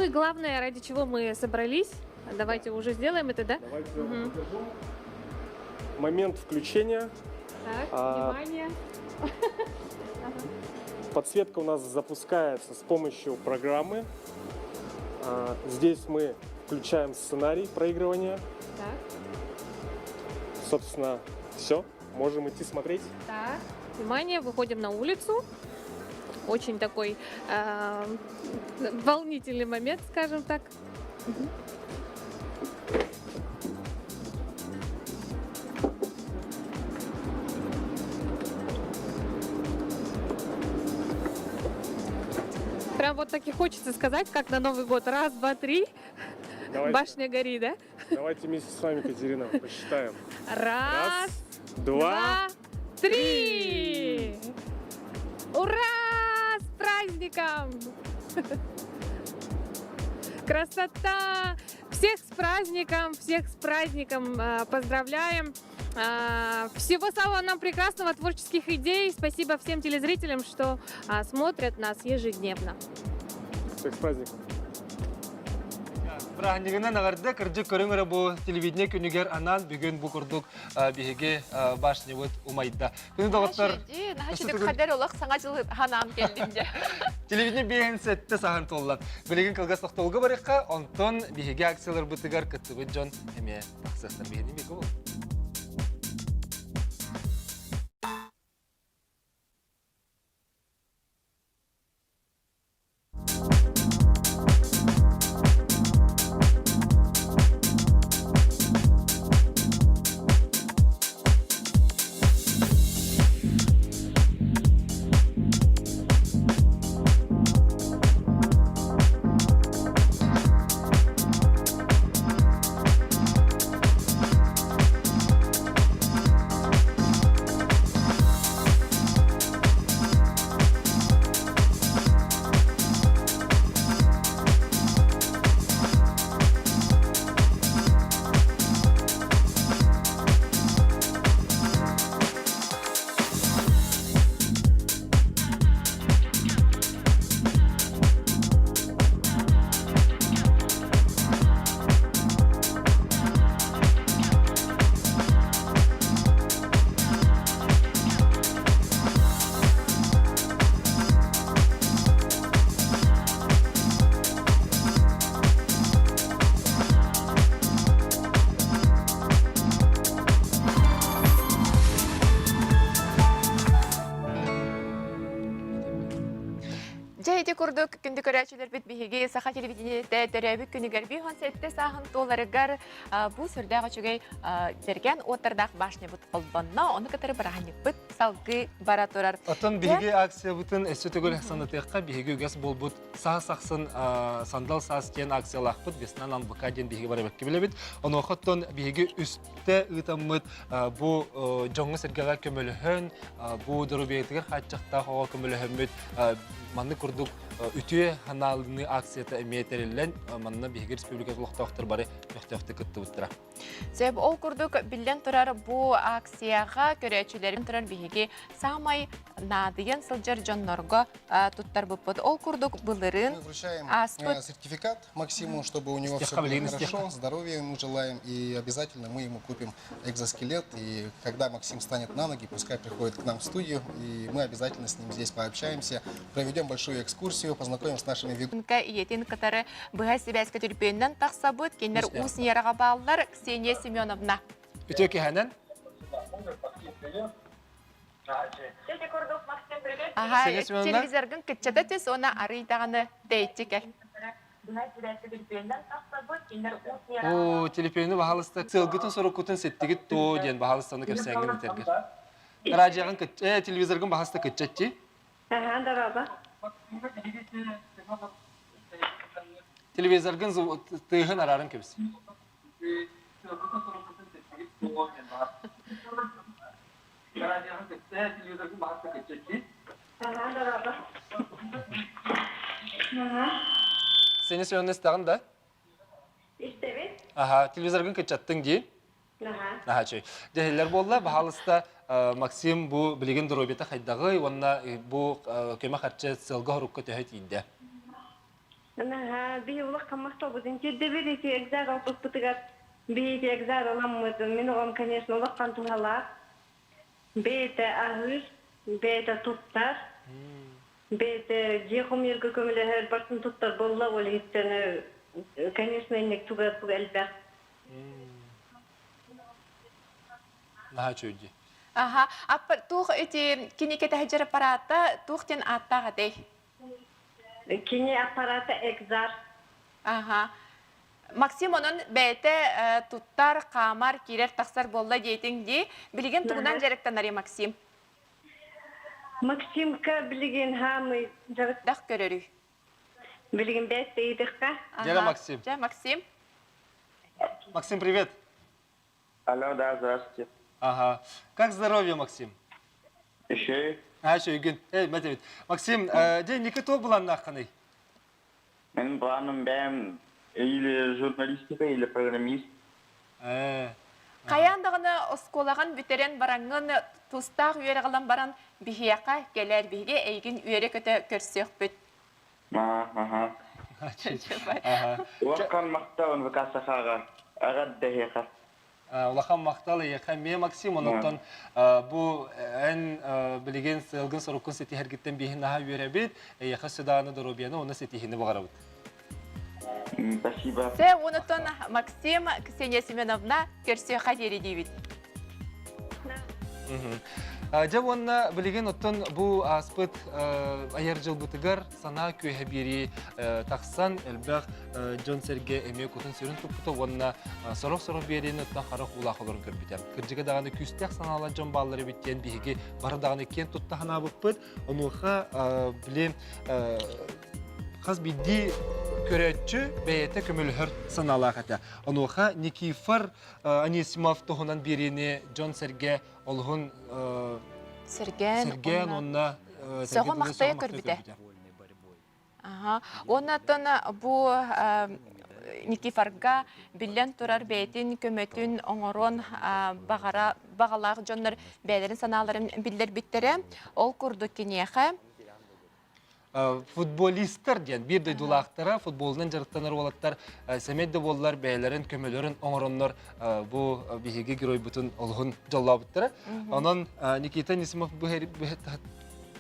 И главное, ради чего мы собрались, давайте уже сделаем это, да? Давайте я вам покажу. Момент включения. Так, внимание. Подсветка у нас запускается с помощью программы. Здесь мы включаем сценарий проигрывания. Собственно, все. Можем идти смотреть. Так, внимание, выходим на улицу. Очень такой волнительный момент, скажем так. Прям вот так и хочется сказать, как на Новый год. Раз, два, три. Давайте. Башня гори, да? Давайте вместе с вами, Катерина, посчитаем. Раз, Раз, два, два, три! Ура! С праздником! Красота! Всех с праздником! Всех с праздником поздравляем! Всего самого нам прекрасного, творческих идей. Спасибо всем телезрителям, что смотрят нас ежедневно. Всех с праздником! Бырааһынньыгынан эҕэрдэ кырдьык көрүҥ эрэ бу телевидение күнүгэр анаан бүгүн бу курдук биһиги башнябыт умайда. Күнү доҕоттор Хадер олох саҥа жыл ханаан келдим дьэ. Телевидение биэһин сэттэ саһан туолла. Билигин кылгас тохтолго барыахха, онтон биһиги акцияларбытыгар кыттыбыт дьон эмиэ тахсыахтар биһини бигэ бол. Дьэ ити курдук күндү көрөөччүлэрбит биһиги саха телевидениетэ төрөөбүт күнүгэр 57 сааһын туоларыгар бу сүрдээх үчүгэй тэргэн уоттардаах башнябыт холбонно, ону кытары бырааһынньыкпыт салгыы бара турар. Оттон биһиги акциябытын өссө төгүл санатыахха биһиги үгэс буолбут саас ахсын сандал саас диэн акциялаахпыт весна нам БК диэн биһиги бары бэккэ билэбит. Онуоха оттон биһиги үстэ ыытаммыт бу дьоҥҥо-сэргэҕэ көмөлөһөн, бу доруобуйатыгар хааччахтаах оҕо көмөлөһөммүт маннык курдук үтүө ханаалыныы акцията эмиэ тэриллэн манна биһиги республика олохтоохтор бары көхтөөхтүк кыттыбыттара. Сөп, ол курдук биллэн турар бу акцияҕа көрөөччүлэрин турар биһиги саамай наадыйан сылдьар дьоннорго туттарбыппыт. Ол курдук былырыын ааспыт сертификат Максиму, чтобы у него все было хорошо, здоровья ему желаем, и обязательно мы ему купим экзоскелет, и когда Максим станет на ноги, пускай приходит к нам в студию, и мы обязательно с ним здесь пообщаемся, проведем большую экскурсию, познакомим с нашими ведущими. Ийэтин кытары быһа сибээскэ түрпүөннэн тахсабыт, кинилэр Уус Ньыраҕа бааллар Ксения Семеновна. Үтүө киһэнэн. Аха, телевизоргын кыччата түс, уонна арый даҕаны тэйиччи кэл. Оо, телефону баһалыста сыалгытын соруккутун ситтигит тоо диэн баһалыстаны кэпсээҥҥин этэргэр. Радиоҕын кыч телевизоргын баһаста кыччаччы. Аха, дороба. Телевизоргын тыаһын арарын кэбис. Сени Семеновна истэҕин да? Истэбин. Аха, телевизоргын кыччаттыҥ дии. Аха, чөй. Дьэһиллэр буолла, баһаалыста Максим бу билигин доруобуйата хайдаҕый уонна бу көмө харчы сыалга-сорукка төһө тиийдэ? Наһаа биһи улахан махталбытын тиэрдэбит ити экзар алпыспытыгар биһи ити экзар ыламмытын мин оҕом конечно улахан туһалаах бэйэтэ аһыыр бэйэтэ туттар бэйэтэ дьиэ хомуйарга көмөлөһөр барытын туттар буолла ол иһиттэн конечно инник туга туга элбэх Наһаа үчүгэй дии. Аха, туох ити кини кэтэһдьэр аппараата туох диэн ааттаах этэй? Кини аппарата экзар. Аха. Максим онон бэйэтэ туттар, хаамар, киирэр-тахсар буолла диэтиҥ дии. Билигин тугунан дьарыктанарый Максим? Максимка билигин хаамый дьарыктах көрөрүй? Билигин бэйэт ыйытыахха. Дьэ, Максим. Дьэ, Максим. Максим, привет. Алло, да, здравствуйте. Ага. Как здоровье, Максим? Еще. А, үчүгэй. Эй, Матевит. Максим, дьэ, ники туох былааннааххыный? Менин планым бэйэм или журналистика, или программист. Э, Хайаан даҕаны оскуолаҕын бүтэрэн бараҥҥын тустаах үөрэх ылан баран биһиэхэ кэлээр биһиги эйигин үөрэ-көтө көрсүөхпүт. Аха. Улахан махтал НВК Сахаҕа. Эҕэрдэ эһиэхэ. Улахан махтал эйиэхэ эмиэ Максим онуттан бу эн билигин сыалгын соруккун ситиһэргиттэн биһин наһаа үөрэбит эйиэхэ сүдааны доруобуйаны уонна ситиһиини баҕарабыт. Спасибо. Сэ онуттан Максим Ксения Семеновна көрсүөххэ диэри диибит. Дьэ уонна билигин оттон бу ааспыт айар дьылбытыгар санаа күөһэ биэрии тахсан элбэх дьон-сэргэ эмиэ кутун-сүрүн туппута уонна сорох-сорох биэриини оттон харах уулаах олорон көрбүтэ. Кырдьыга даҕаны күүстээх санаалар дьон бааллар эбит диэн биһиги бары даҕаны киэн тутта санаабыппыт. Онуоха били хас биирдии көрөөччү бэйэтэ көмөлөһөр санаалаах этэ. Онуоха Никифор Анисимов туһунан биэриини дьон-сэргэ олуһун сэргээн сэргээн уонна сөҕө махтайа көрбүтэ. Аха. Уоннаттан бу Никифорга биллэн турар бэйэтин көмөтүн оҥорон баҕара баҕалаах дьоннор бэйэлэрин санааларын биллэрбиттэрэ. Ол курдук киниэхэ футболистар диэн биир дойдулаахтара футболунан дьарыктанар уолаттар сэмэй да буоллар бэйэлэрин көмөлөрүн оҥороннор бу биһиги геройбутун олуһун дьоллообуттара. Онон Никита Нисимов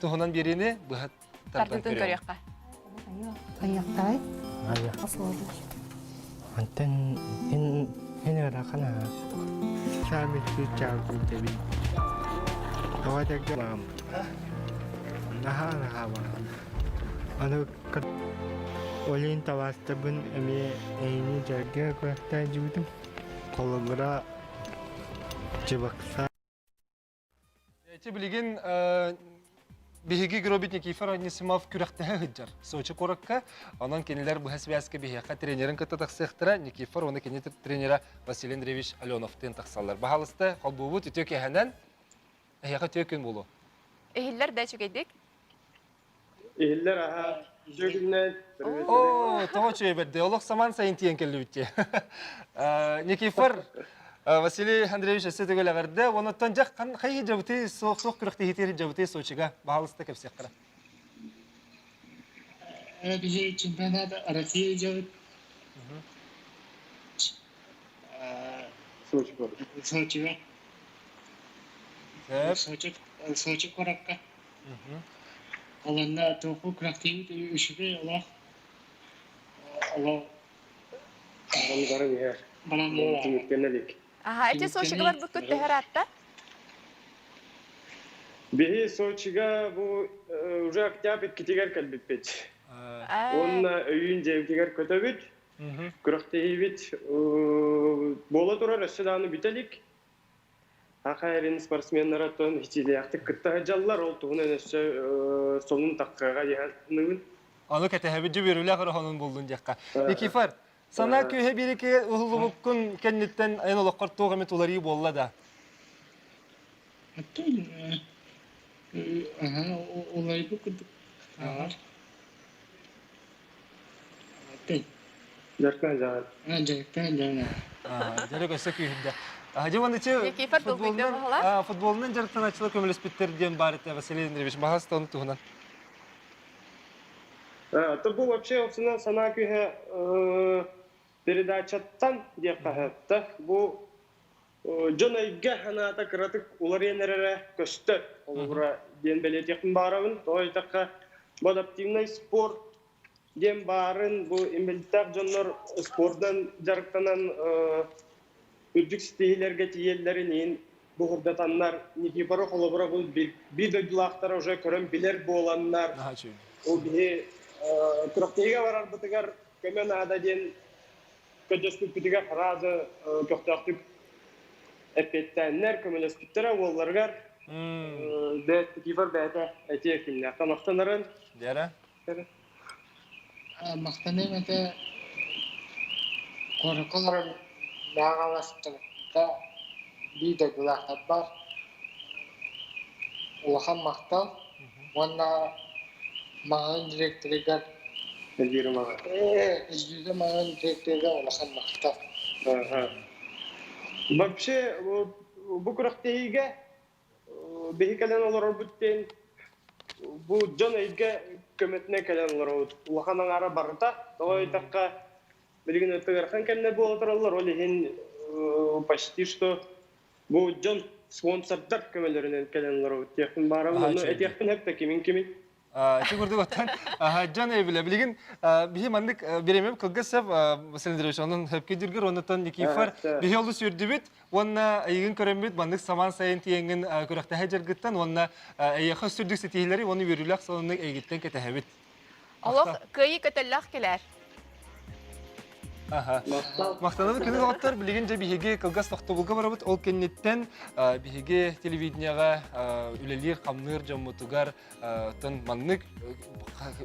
туһунан биэриини быһа тардан көрүөххэ. Айахтай. Антон ин ин ыарахан аа. Саамити чаабытэбит. Тоҕо этэргэ баам. Наһаа наһаа баҕам. Аны Олин табаастабын эмиэ эйини дьарга күрэхтээдьибитим. Холобура Чебоксар Эти билигин биһиги Гробит Никифор Анисимов күрэхтэһэ сылдьар Сочи куоракка. Онон кинилэр быһа связка биһиэхэ тренерин кытта тахсыахтара. Никифор уонна кини тренера Василий Андреевич Аленовтыын тахсаллар. Баһаалыста, холбуубут үтүө киэһэнэн. Эһиэхэ үтүө күн буолуо. Иһиллэр да үчүгэйдик. Иһиллэр аһа. Үтүө күннэн. Оо, тоҕо үчүгэй бэрдэ. Олох самаан сайын тиийэн кэллибит дии. Никифор Василий Андреевич өссө төгүл эҕэрдэ. Онуттан дьэ хайы дьабыты суох-суох күрэхтэһиитигэр дьабыты Сочига баһаалыста кэпсиэххэ. Биһи чемпионат России дьабыт. Сочига. Сочи Сочи куоракка. Аланна туоху күрэхтиибит үчүгэй олох олох Баран иһэр. Баран иһэр. Түмүктэнэ илик. Аха, эти Сочига барбыккыт төһөр аатта? Биһи Сочига бу уже октябрь иккитигэр кэлбиппит. Уонна өйүүн дьиэбитигэр көтөбүт. Күрэхтэһиибит буола турар өссө даҕаны бүтэ илик. Саха эрин спортсменнара оттон ичиилээхтик кытта сылдьаллар, ол туһунан өссө сонун таххыаҕа диэххэ Ону кэтэһэбит дьэ үөрүүлээх өрөһөнун буллун диэххэ. Никифор, санаа күүһэ биэрике уһуллубуккун кэнниттэн эн олоххор туох эмит уларыы буолла да? Оттон аха уларыйбыт курдук ааҕар. Дьарыктаан дьаҕар. Дьарыктаан дьаҕар. Дьарык өссө күүһүрдэ. Дьэ уонна Никифор долгуйда футболунан дьарыктанааччылар көмөлөспүттэр диэн баар этэ Василий Андреевич. Баһаста ону туһунан. То бу вообще собственно санаа күүһэ передачаттан диэххэ сөптө. Бу дьон өйгө санаата кыратык уларыйан эрэрэ көстөр. Холобура диэн бэлиэтиэхпин баҕарабын. Тоҕо диэтэххэ, бу адаптивнай спорт диэн баарын бу инвалидтаах дьоннор спордунан дьарыктанан үрдүк ситиһиилэргэ тиийэллэрин иһин буһурдатаннар Никифору холобура бу биир дойдулаахтара уже көрөн билэр буоланнар ол биһи күрэхтэһиигэ барарбытыгар көмө наада диэн көрдөспүппүтүгэр сразу көхтөөхтүк эппиэттээннэр көмөлөспүттэрэ уолларыгар бэт Никифор бэйэтэ этиэ кимнээххэ махтанарын Дера Махтаныам этэ куоракка олорон нааҕаластыбыкка биир дойдулаахтарбар улахан махтал уонна маҕаһыын директорыгар Эльвира маҕаһыын Эльвира маҕаһыын директорыгар улахан махтал. Вообще бу күрэхтэһиигэ биһи кэлэн олорорбут диэн бу дьон эйгэ көмөтүнэн кэлэн олоробут. Улахан аҥаара барыта. Тоҕо диэтэххэ, билигин ыархан кэмнэр буола тураллар. Ол иһин почти что бу дьон спонсордар көмөлөрүнэн кэлэн олоробут диэхпин баарабын. Ону этиэхпин сөп да кимин кимин. Ити курдук оттон дьон өйбүлэ. Билигин биһи маннык бириэмэм кылгас сөп Василий Андреевич, онон сөпкө диргер, оннуттан Никифор биһи олус үөрдүбүт уонна эйигин көрөммүт маннык самаан сайын тиийэҥҥин күрэхтэһэ дьаргыттан уонна эйиэхэ өссө үрдүк ситиһиилэри уонна үөрүүлээх сонуну эйигиттэн кэтэһэбит. Олох кыайыы көтөллөөх кэлээр. Махтанабыт күнү доҕоттор, билигин дьэ биһиги кылгас тохтобулга барабыт. Ол кэнниттэн биһиги телевидениеҕэ үлэлиир-хамныыр дьоммутугар оттон маннык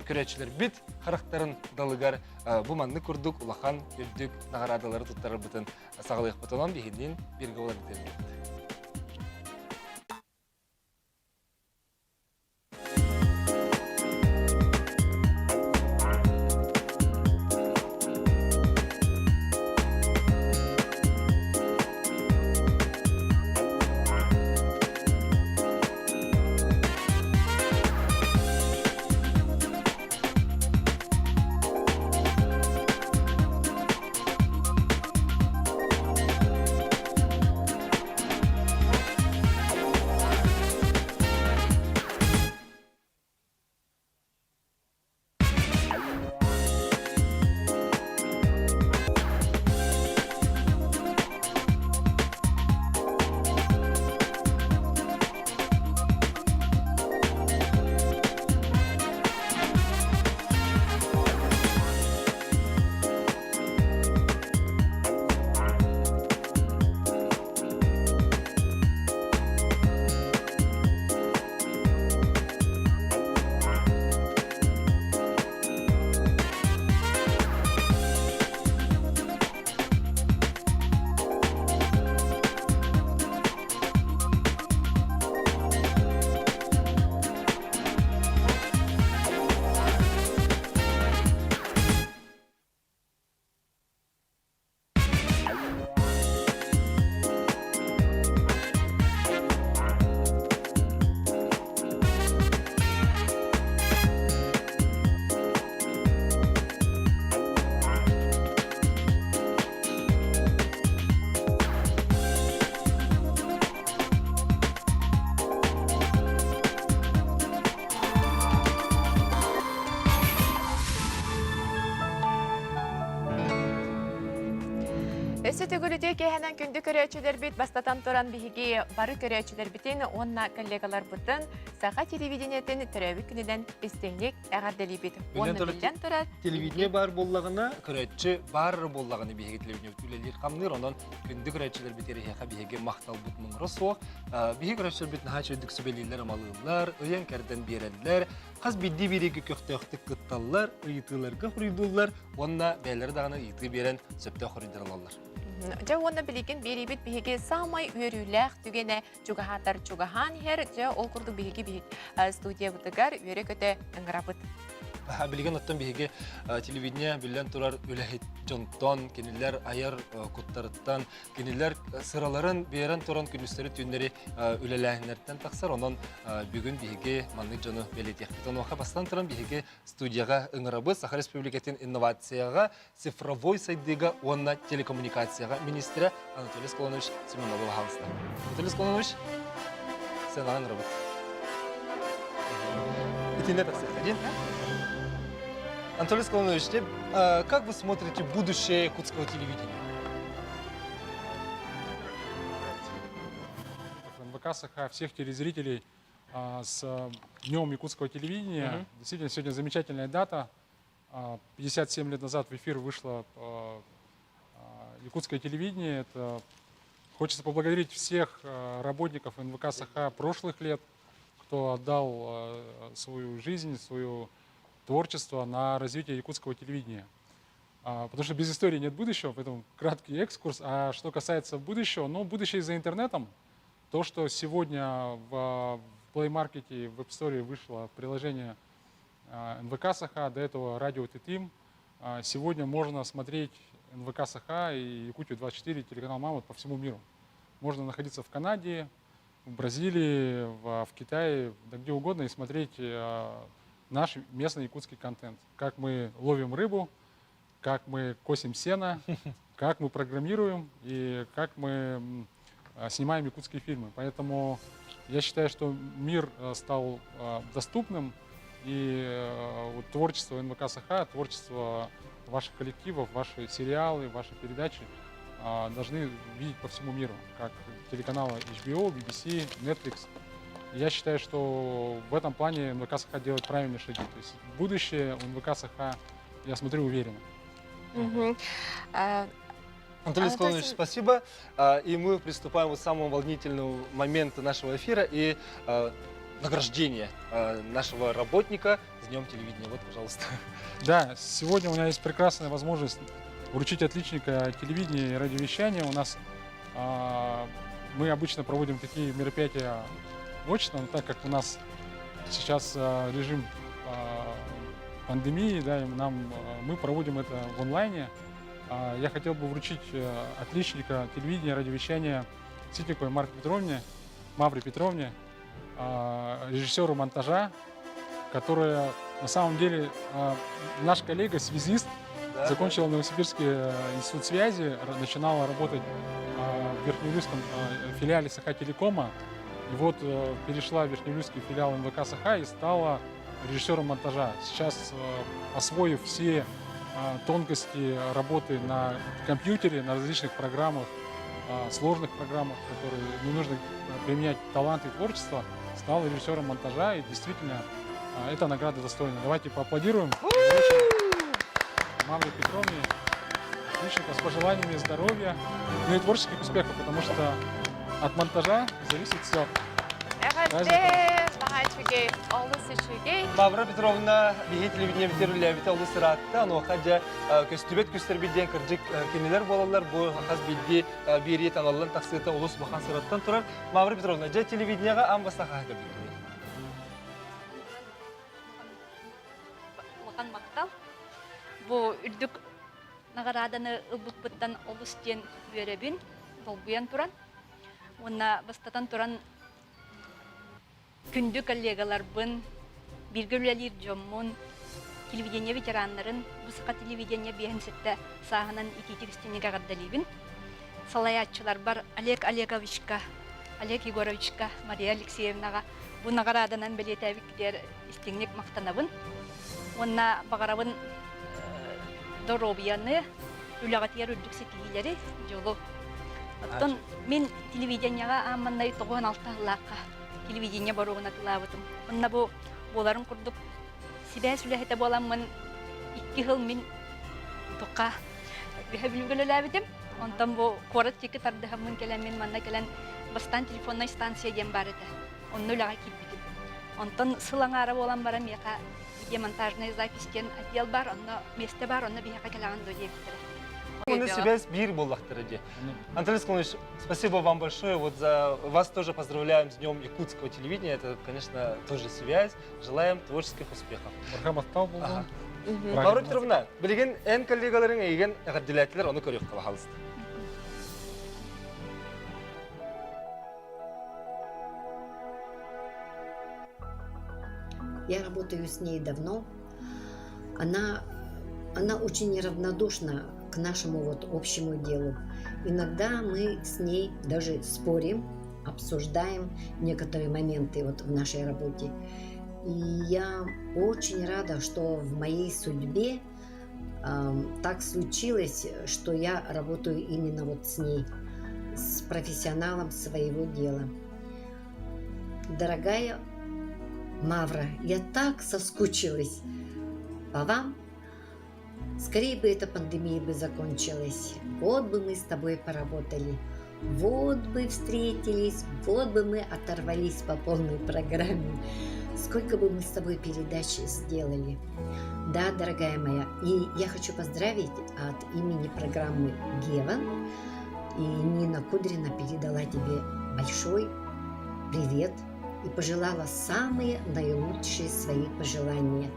көрөөччүлэрбит харахтарын далыгар бу маннык курдук улахан үрдүк наҕараадалары туттарарбытын саҕалыахпыт. Онон биһигинниин бииргэ буоларгытын Өссө төгүл үтүө киэһэнэн күндү көрөөччүлэрбит бастатан туран биһиги бары көрөөччүлэрбитин уонна коллегаларбытын саха телевидениетин төрөөбүт күнүнэн истиҥник эҕэрдэлиибит. Уонна биллэн турар телевидение баар буоллаҕына, көрөөччү баар буоллаҕына биһиги телевидениебит үлэлиир хамныыр, онон күндү көрөөччүлэрбит эриһиэхэ биһиги махталбыт муҥура суох. Биһиги көрөөччүлэрбит наһаа үчүгдүк сүбэлииллэр, амалыыллар, ыйан кэрдэн биэрэллэр, хас биирдии биэриигэ көхтөөхтүк кытталлар, ыйытыыларга хоруйдууллар уонна бэйэлэрэ даҕаны ыйытыы биэрэн сөптөөх хоруйдары ылаллар. Дьэ уонна билигин биэриибит биһиги саамай үөрүүлээх түгэнэ чугаһаатар чугаһаан иһэр. Дьэ ол курдук биһиги студиябытыгар үөрэ-көтө ыҥырабыт. Билигин оттон биһиги телевидение биллэн турар үлэһит дьонтон, кинилэр айар куттарыттан, Кинилэр сыраларын биэрэн туран күнүстэри-түүннэри үлэлээһиннэртэн тахсар. Онон бүгүн биһиги маннык дьону бэлиэтиэхпит. Онуоха бастан туран биһиги студияҕа ыҥырабыт Саха Республикатын инновацияҕа, цифровой сайдыыга уонна телекоммуникацияҕа министрэ Анатолий Склонович Семенова баһаалыста. Анатолий Склонович, сценаҕа ыҥырабыт. Итиннэ тахсыахха диэн. Анатолий Склонович, как вы смотрите будущее якутского телевидения? НВК Саха, всех телезрителей с Днем якутского телевидения. Угу. Действительно, сегодня замечательная дата. 57 лет назад в эфир вышло якутское телевидение. Это хочется поблагодарить всех работников НВК Саха прошлых лет, кто отдал свою жизнь, свое творчество на развитие якутского телевидения. Потому что без истории нет будущего, поэтому краткий экскурс. А что касается будущего, ну, будущее за интернетом. То, что сегодня в Play Market, в App Store вышло приложение НВК Саха, до этого Радио Тетим. Сегодня можно смотреть НВК Саха и Якутию-24, телеканал Мамонт по всему миру. Можно находиться в Канаде, в Бразилии, в, в Китае, да где угодно и смотреть наш местный якутский контент. Как мы ловим рыбу, как мы косим сено, как мы программируем и как мы снимаем якутские фильмы. Поэтому я считаю, что мир стал доступным, и вот творчество НВК Саха, творчество ваших коллективов, ваши сериалы, ваши передачи должны видеть по всему миру, как телеканалы HBO, BBC, Netflix. Я считаю, что в этом плане НВК Саха делает правильные шаги. То есть будущее у НВК Саха, я смотрю, уверенно. Угу. Анатолий Склонович, спасибо. И мы приступаем к самому волнительному моменту нашего эфира и награждение нашего работника с Днем телевидения. Вот, пожалуйста. Да, сегодня у меня есть прекрасная возможность вручить отличника телевидения и радиовещания. У нас мы обычно проводим такие мероприятия очно, но так как у нас сейчас режим пандемии, да, и нам, мы проводим это в онлайне. Я хотел бы вручить отличника телевидения и радиовещания Ситниковой Марфе Петровне, Мавре Петровне, режиссеру монтажа, которая на самом деле наш коллега, связист, да. закончила Новосибирский институт связи, начинала работать в Верхнеилюйском филиале Сахателекома. И вот перешла в Верхнеилюйский филиал НВК Саха и стала режиссером монтажа. Сейчас, освоив все тонкости работы на компьютере, на различных программах, сложных программах, которые не нужно применять талант и творчество, стал режиссером монтажа, и действительно эта награда достойна. Давайте поаплодируем Мавре Петровне, отличника, с пожеланиями здоровья, ну и творческих успехов, потому что от монтажа зависит все. Эҕэрдэ, наһаа үчүгэй, олус үчүгэй. Мавра Петровна биһи телевидениебитигэр үлэлээбитэ олус ыраатта. Онуоха дьэ көстүбэт күстэрбит диэн кырдьык кинилэр буолаллар. Бу хас биирдии биэрии таналлан тахсыыта олус улахан сыраттан турар. Мавра Петровна, дьэ телевидениеҕа аан бастаан хаһан көрбүккүнүй? Улахан махтал. Бу үрдүк наҕарааданы ылбыппыттан олус диэн үөрэбин, долгуйан туран. Уонна бастатан туран күндү коллегаларбын, бииргэ үлэлиир дьоммун, телевидение ветераннарын, бу саха телевидение 57 сааһынан итиитик истиҥник эҕэрдэлиибин. Салайааччыларбар Олег Олеговичка, Олег Егоровичка, Мария Алексеевнаҕа бу наҕарааданан бэлиэтээбиккитигэр истиҥник махтанабын. Уонна баҕарабын доруобуйаны, үлэҕитигэр үрдүк ситиһиилэри, дьолу. Оттон мин телевидениеҕа аамманнай 96 сыллаахха телевидение боруогун атыылаабытым. Онно бу буоларын курдук сибээс үлэһитэ буоламмын икки сыл мин туха үһэ бүлүүгэ үлэлээбитим. Онтон бу куорат диэки тардыһаммын кэлэммин манна кэлэн бастаан телефоннай станция диэн баар этэ. Онно үлэҕэ киирбитим. Онтон сыл аҥаара буолан баран миэхэ видеомонтажная запись диэн отдел баар, онно миэстэ баар, онно биһиэхэ кэлэҕин дуо диэбиттэрэ. Оны связь биир буоллахтара дии. Анатолий Склонович, спасибо вам большое. Вот за вас тоже поздравляем с Днем Якутского телевидения. Это, конечно, тоже связь. Желаем творческих успехов. Мархаматтал болду. Лаура Петровна, билигин эн коллегаларың эйигин эҕэрдэлээтилэр, ону көрүөххэ баһалыста. Я работаю с ней давно. Она, она очень неравнодушна к нашему вот общему делу. Иногда мы с ней даже спорим, обсуждаем некоторые моменты вот в нашей работе. И я очень рада, что в моей судьбе э, так случилось, что я работаю именно вот с ней, с профессионалом своего дела. Дорогая Мавра, я так соскучилась по вам. Скорее бы эта пандемия бы закончилась. Вот бы мы с тобой поработали. Вот бы встретились, вот бы мы оторвались по полной программе. Сколько бы мы с тобой передач сделали. Да, дорогая моя, и я хочу поздравить от имени программы Геван. И Нина Кудрина передала тебе большой привет и пожелала самые наилучшие свои пожелания.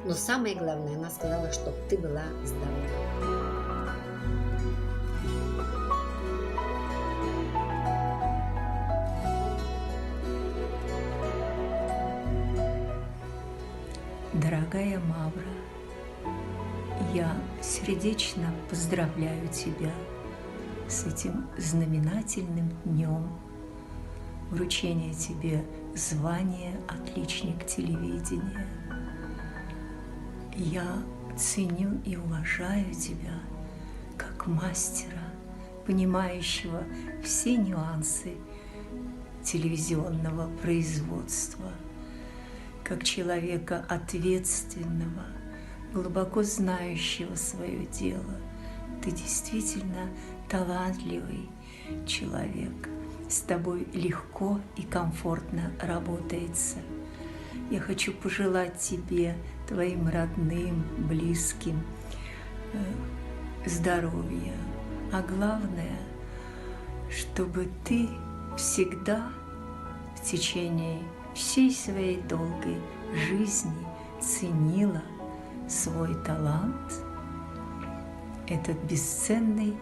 Но самое главное, она сказала, чтобы ты была здорова. Дорогая Мавра, я сердечно поздравляю тебя с этим знаменательным днем вручения тебе звания «Отличник телевидения». Я ценю и уважаю тебя как мастера, понимающего все нюансы телевизионного производства, как человека ответственного, глубоко знающего свое дело. Ты действительно талантливый человек. С тобой легко и комфортно работается. Я хочу пожелать тебе, твоим родным, близким, э, здоровья. А главное, чтобы ты всегда в течение всей своей долгой жизни ценила свой талант, этот бесценный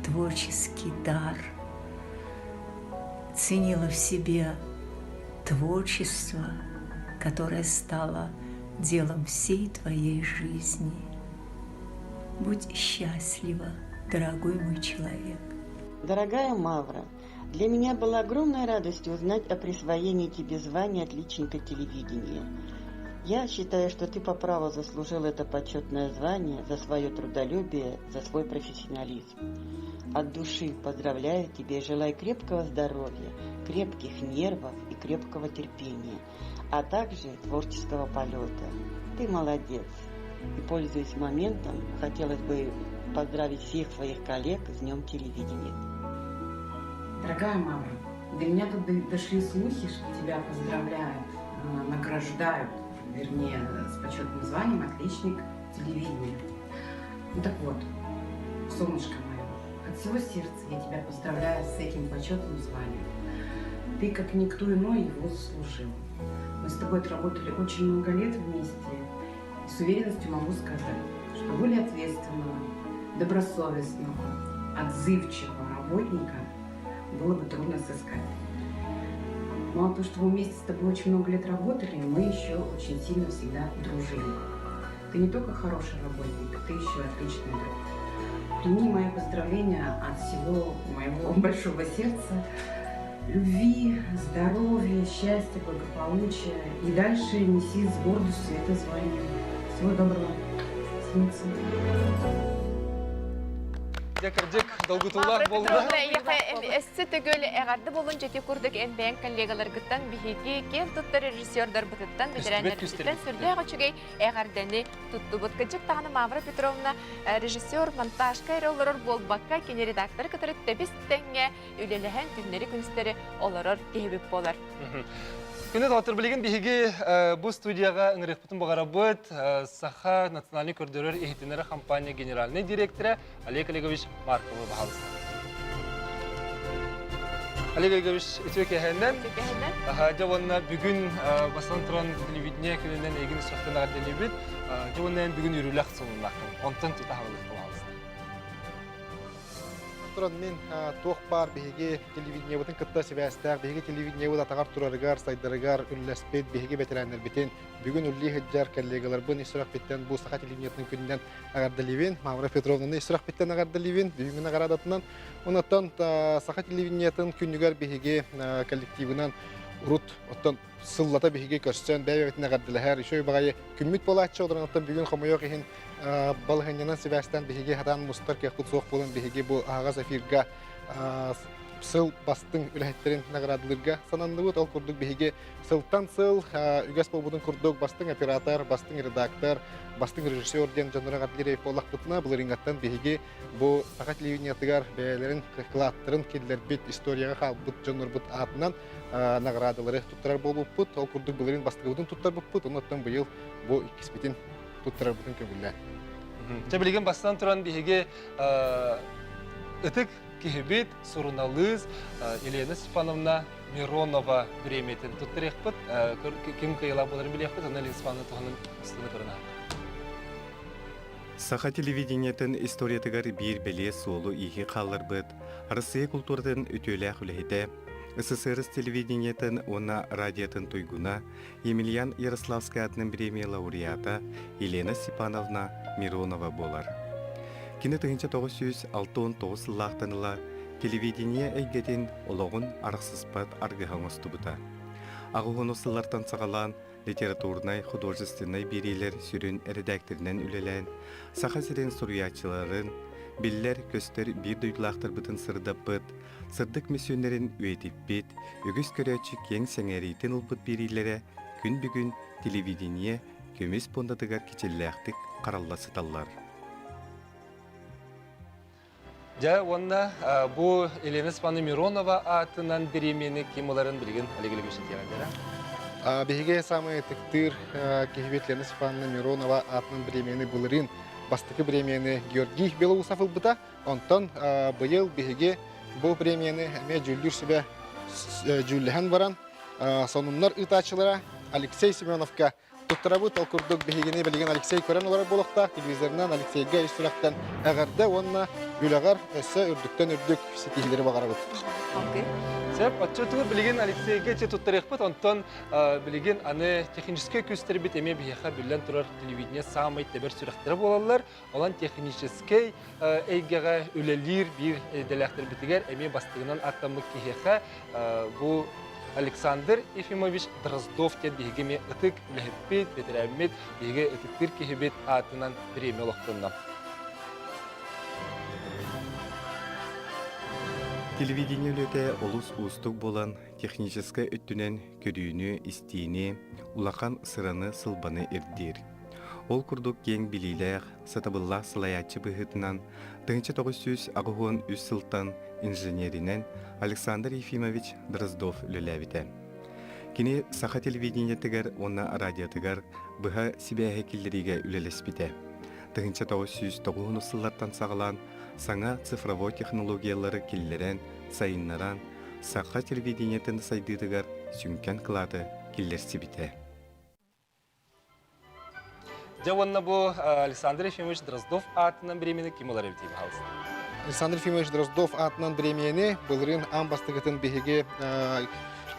творческий дар, ценила в себе творчество, которое стало делом всей твоей жизни. Будь счастлива, дорогой мой человек. Дорогая Мавра, для меня было огромной радостью узнать о присвоении тебе звания отличника телевидения. Я считаю, что ты по праву заслужил это почетное звание за свое трудолюбие, за свой профессионализм. От души поздравляю тебя и желаю крепкого здоровья, крепких нервов и крепкого терпения, а также творческого полета. Ты молодец. И, пользуясь моментом, хотелось бы поздравить всех своих коллег с Днем телевидения. Дорогая мама, до меня тут дошли слухи, что тебя поздравляют, э, награждают, вернее, с почетным званием «Отличник телевидения». Ну так вот, солнышко мое, от всего сердца я тебя поздравляю с этим почетным званием. Ты, как никто иной, его заслужил. Мы с тобой отработали очень много лет вместе, и с уверенностью могу сказать, что более ответственного, добросовестного, отзывчивого работника было бы трудно сыскать. Ну а то, что мы вместе с тобой очень много лет работали, мы еще очень сильно всегда дружили. Ты не только хороший работник, ты еще отличный друг. Прими мои поздравления от всего моего большого сердца. Любви, здоровья, счастья, благополучия. И дальше неси с гордостью это звание. Всего доброго. Синица. Дьэ, кырдьык, долгутуулаах буолла. Өссө төгүл эҕэрдэ буолун дьэти курдук эн бэйэҥ коллегаларгыттан биһиги киэн туттар режиссердарбытыттан бэтэрээннэрбититтэн сүрдээх үчүгэй эҕэрдэни туттубут. Кырдьык даҕаны Мавра Петровна режиссер монтажка эрэ олорор буолбакка, кини редакторы кытары тэбис тэҥҥэ үлэлэһэн күннэри-күнүстэри олорор киһибит буолар. Күнү доҕоттор билигин биһиги бу студияҕа ыҥырыахпытын баҕарабыт Саха национальный көрдөрөр иһитиннэрэр компания генеральный директора Олег Олегович Марковы баһаалыста. Олег Олегович үтүө кэһэннэн. Дьэ уонна бүгүн бастан туран телевидение күнүнэн эйигин сүрэхтэн эҕэрдэлиибит. Дьэ уонна бүгүн үөрүүлээх сонуннааххын. Онтон тута хаалыахха баһаалыста. Туран мин туох баар биһиги телевидениебытын кытта сибээстээх, биһиги телевидениебыт атаҕар турарыгар, сайдарыгар үллэспит биһиги бэтэрээннэрбитин бүгүн үллии сылдьар коллегаларбын ис сүрэхпиттэн бу Саха телевидениетын күнүнэн эҕэрдэлиибин. Мавра Петровнаны ис сүрэхпиттэн эҕэрдэлиибин бүгүҥҥү наҕараадатынан. Онон Саха телевидениетын күнүгэр биһиги коллективынан урут оттон сыллата биһиги көрсөн бэйэ-бэйэбитин эҕэрдэлэһэр үчүгэй баҕайы күммүт буолааччы олорон бүгүн хомойуох иһин балаһыанньанан сибээстээн биһиги хатаан мустар кыахпыт суох буолан биһиги бу аһаҕас эфирга сыл бастыҥ үлэһиттэрин наградалыырга сананныбыт. Ол курдук биһиги сылтан сыл үгэс буолбутун курдук бастыҥ оператор, бастыҥ редактор, бастыҥ режиссер диэн дьоннору эҕэрдэлиир буоллахпытына былырыыҥҥаттан биһиги бу саха телевидениетыгар бэйэлэрин кылааттарын киллэрбит историяҕа хаалбыт дьоннорбут аатынан наҕараадалары туттарар буолбуппут. Ол курдук былырыын бастакыбытын туттарбыппыт, оннуттан быйыл бу иккиспитин туттарарбытын көҥүллээн. Чэ билигин бастан туран биһиги ытык киһибит, суруналыыс Елена Степановна Миронова бириэмийэтин туттарыахпыт. Ким кыайыылаах буоларын билиэхпит, онно Елена Степановна туһунан устуну көрөн. Саха телевидениетын историятыгар биир бэлиэ суолу-ииһи хаалларбыт Арассыыйа култууратын үтүөлээх үлэһитэ, СССР телевидениетын уонна радиотын туйгуна Емельян Ярославскай аатынан бириэмийэ лауреата Елена Степановна Миронова буолар. Кини 1969 сыллаахтан ыла телевидение эйгэтин олоҕун арахсыспат аргыһа оҥостубута. Аҕыс сыллартан саҕалаан литературнай, художественнай биэриилэр сүрүн эрэдээктэринэн үлэлээн, Саха сирин суруйааччыларын, биллэр-көстөр биир дойдулаахтарбытын сырдаппыт, сырдык мөссүөннэрин үйэтиппит, үгүс көрөөччү киэҥ сэҥээриитин ылбыт биэриилэрэ күн бүгүн телевидение көмүс пуондатыгар кичэллээхтик харалла сыталлар. Дьэ, уонна бу Елена Степановна Миронова аатынан бириэмийэни ким ыларын билигин Олег Олегович этиэҕэ Биһиги самый ытыктыыр киһибит Лена Степановна Миронова аатынан бириэмийэни былырыын бастакы бириэмийэни Георгий Белоусов ылбыта. Онтон быйыл биһиги бу премияны эмиэ дьүүллүүр сүбэ дьүүллэһэн баран сонуннар ыытааччылара Алексей Семеновка туттарабыт. Ол курдук биһигини билигин Алексей көрөн олорор буолуохтаах. Телевизорынан Алексейга ис сүрэхтэн эҕэрдэ уонна үлэҕэр өссө үрдүктэн үрдүк ситиһиилэри баҕарабыт. Сөп, оччотугар билигин Алексейга ити туттарыахпыт, онтон билигин аны техническэй күүстэрбит эмиэ биһиэхэ биллэн турар телевидение саамай тэбэр сүрэхтэрэ буолаллар. Онон техническэй эйгэҕэ үлэлиир биир идэлээхтэрбитигэр эмиэ бастыгынан аттаммыт киһиэхэ бу Александр Ефимович Дроздов диэн биһиги эмиэ ытык үлэһиппит, бэтэрээммит, биһиги ытыктыыр киһибит аатынан премия олохтонно. Телевидение үлэтэ олус уустук буолан, техническэй өттүнэн көрүүнү, истиини, улахан сыраны-сылбаны ирдиир. Ол курдук киэҥ билиилээх, сатабыллаах салайааччы быһыытынан 1983 сылтан инженеринэн Александр Ефимович Дроздов үлэлээбитэ. Кини саха телевидениетыгар уонна радиотыгар быһа сибээһи киллэриигэ үлэлэспитэ. 1990 сыллартан саҕалаан саҥа цифровой технологиялары киллэрэн, сайыннаран, саха телевидениетын сайдыытыгар сүҥкэн кылааты киллэрсибитэ. Дьэ уонна бу Александр Ефимович Дроздов аатынан бириэмийэни ким ылар эбитий пожалуйста? Александр Ефимович Дроздов аатынан бириэмийэни былырыын аан бастакытын биһиги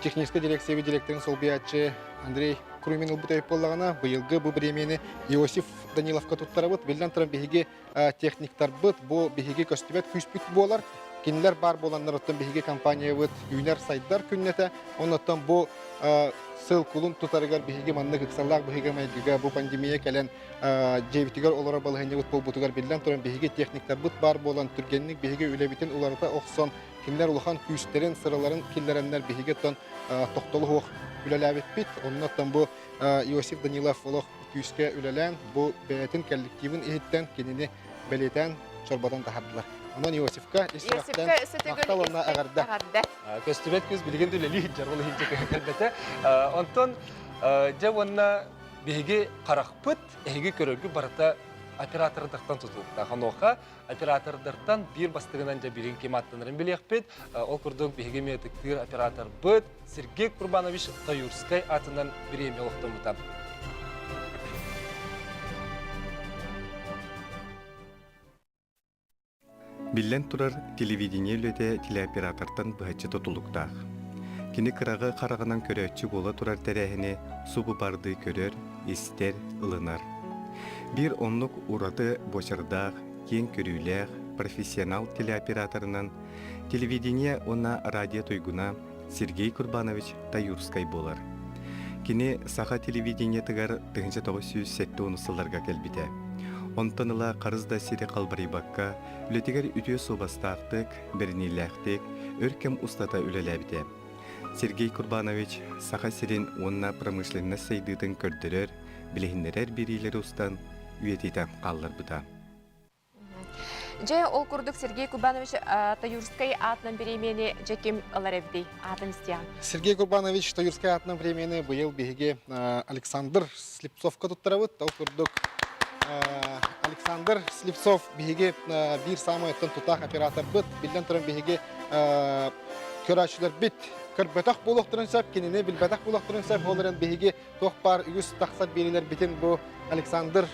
техническэй дирекция директорын солбуйааччы Андрей Крумин ылбыт эбит буоллаҕына, быйылгы бу бириэмийэни Иосиф Даниловка туттарабыт. Биллэн туран биһиги техниктарбыт бу биһиги көстүбэт күүспүт буолар. Кинилэр баар буоланнар оттон биһиги компаниябыт үүнэр-сайдар күннэтэ. Оннуттан бу сыл кулун тутарыгар биһиги маннык ыксаллаах быһыыга-майгыга бу пандемия кэлэн дьиэбитигэр олорор балаһыанньабыт буолбутугар биллэн туран биһиги техниктарбыт баар буолан түргэнник биһиги үлэбитин уларыта охсон кинилэр улахан күүстэрин, сыраларын киллэрэннэр биһиги оттон тохтоло суох үлэлээбиппит. Оннуттан бу Иосиф Данилов олох күүскэ үлэлээн, бу бэйэтин коллективын иһиттэн кинини бэлиэтээн чорботон таһардылар. Онон Иосифка ис сүрэхтэн махтал уонна эҕэрдэ. Көстүбэт күс билигин да үлэлии сылдьар, ол иһин кэлбэтэ. Онтон дьэ уонна биһиги харахпыт, эһиги көрөргүт барыта оператордартан тутулуктаах. Онуоха оператордартан биир бастыгынан дьэ билигин ким аттанарын билиэхпит. Ол курдук биһиги эмиэ ытыктыыр операторбыт Сергей Курбанович Таюрскай аатынан бириэмийэ олохтоммута. Биллэн турар, телевидение үлэтэ телеоператортан быһаччы тутулуктаах. Кини кыраҕы хараҕынан көрөөччү буола турар тэрээһини субу бардыы көрөр, истэр, ылынар. Биир оннук ураты буочардаах, киэҥ көрүүлээх, профессионал телеоператорынан телевидение уонна радио туйгуна Сергей Курбанович Таюрскай буолар. Кини саха телевидениетыгар 1970 сылларга кэлбитэ. Онтон ыла харыс да сири халбарыйбакка, үлэтигэр үтүө суобастаахтык, бэриниилээхтик, өр кэм устата үлэлээбитэ. Сергей Курбанович Саха сирин уонна промышленность сайдыытын көрдөрөр, билиһиннэрэр биэриилэри устан үйэтитэн хаалларбыта. Дьэ, ол курдук Сергей Курбанович Таюрскай аатынан бириэмийэни дьэ ким ылар эбитий? Аатын истиэҕиҥ. Сергей Курбанович Таюрскай аатынан премияны быйыл биһиги Александр Слепцовка туттарабыт. Ол курдук Александр Слепцов биһиги биир саамай оттон тутаах операторбыт. Биллэн туран биһиги көрөөччүлэрбит. көрбөтөх буолуохтарын сөп, кинини билбэтэх буолуохтарын сөп. Ол эрэн биһиги туох баар үгүс тахсар биэриилэрбитин бу Александр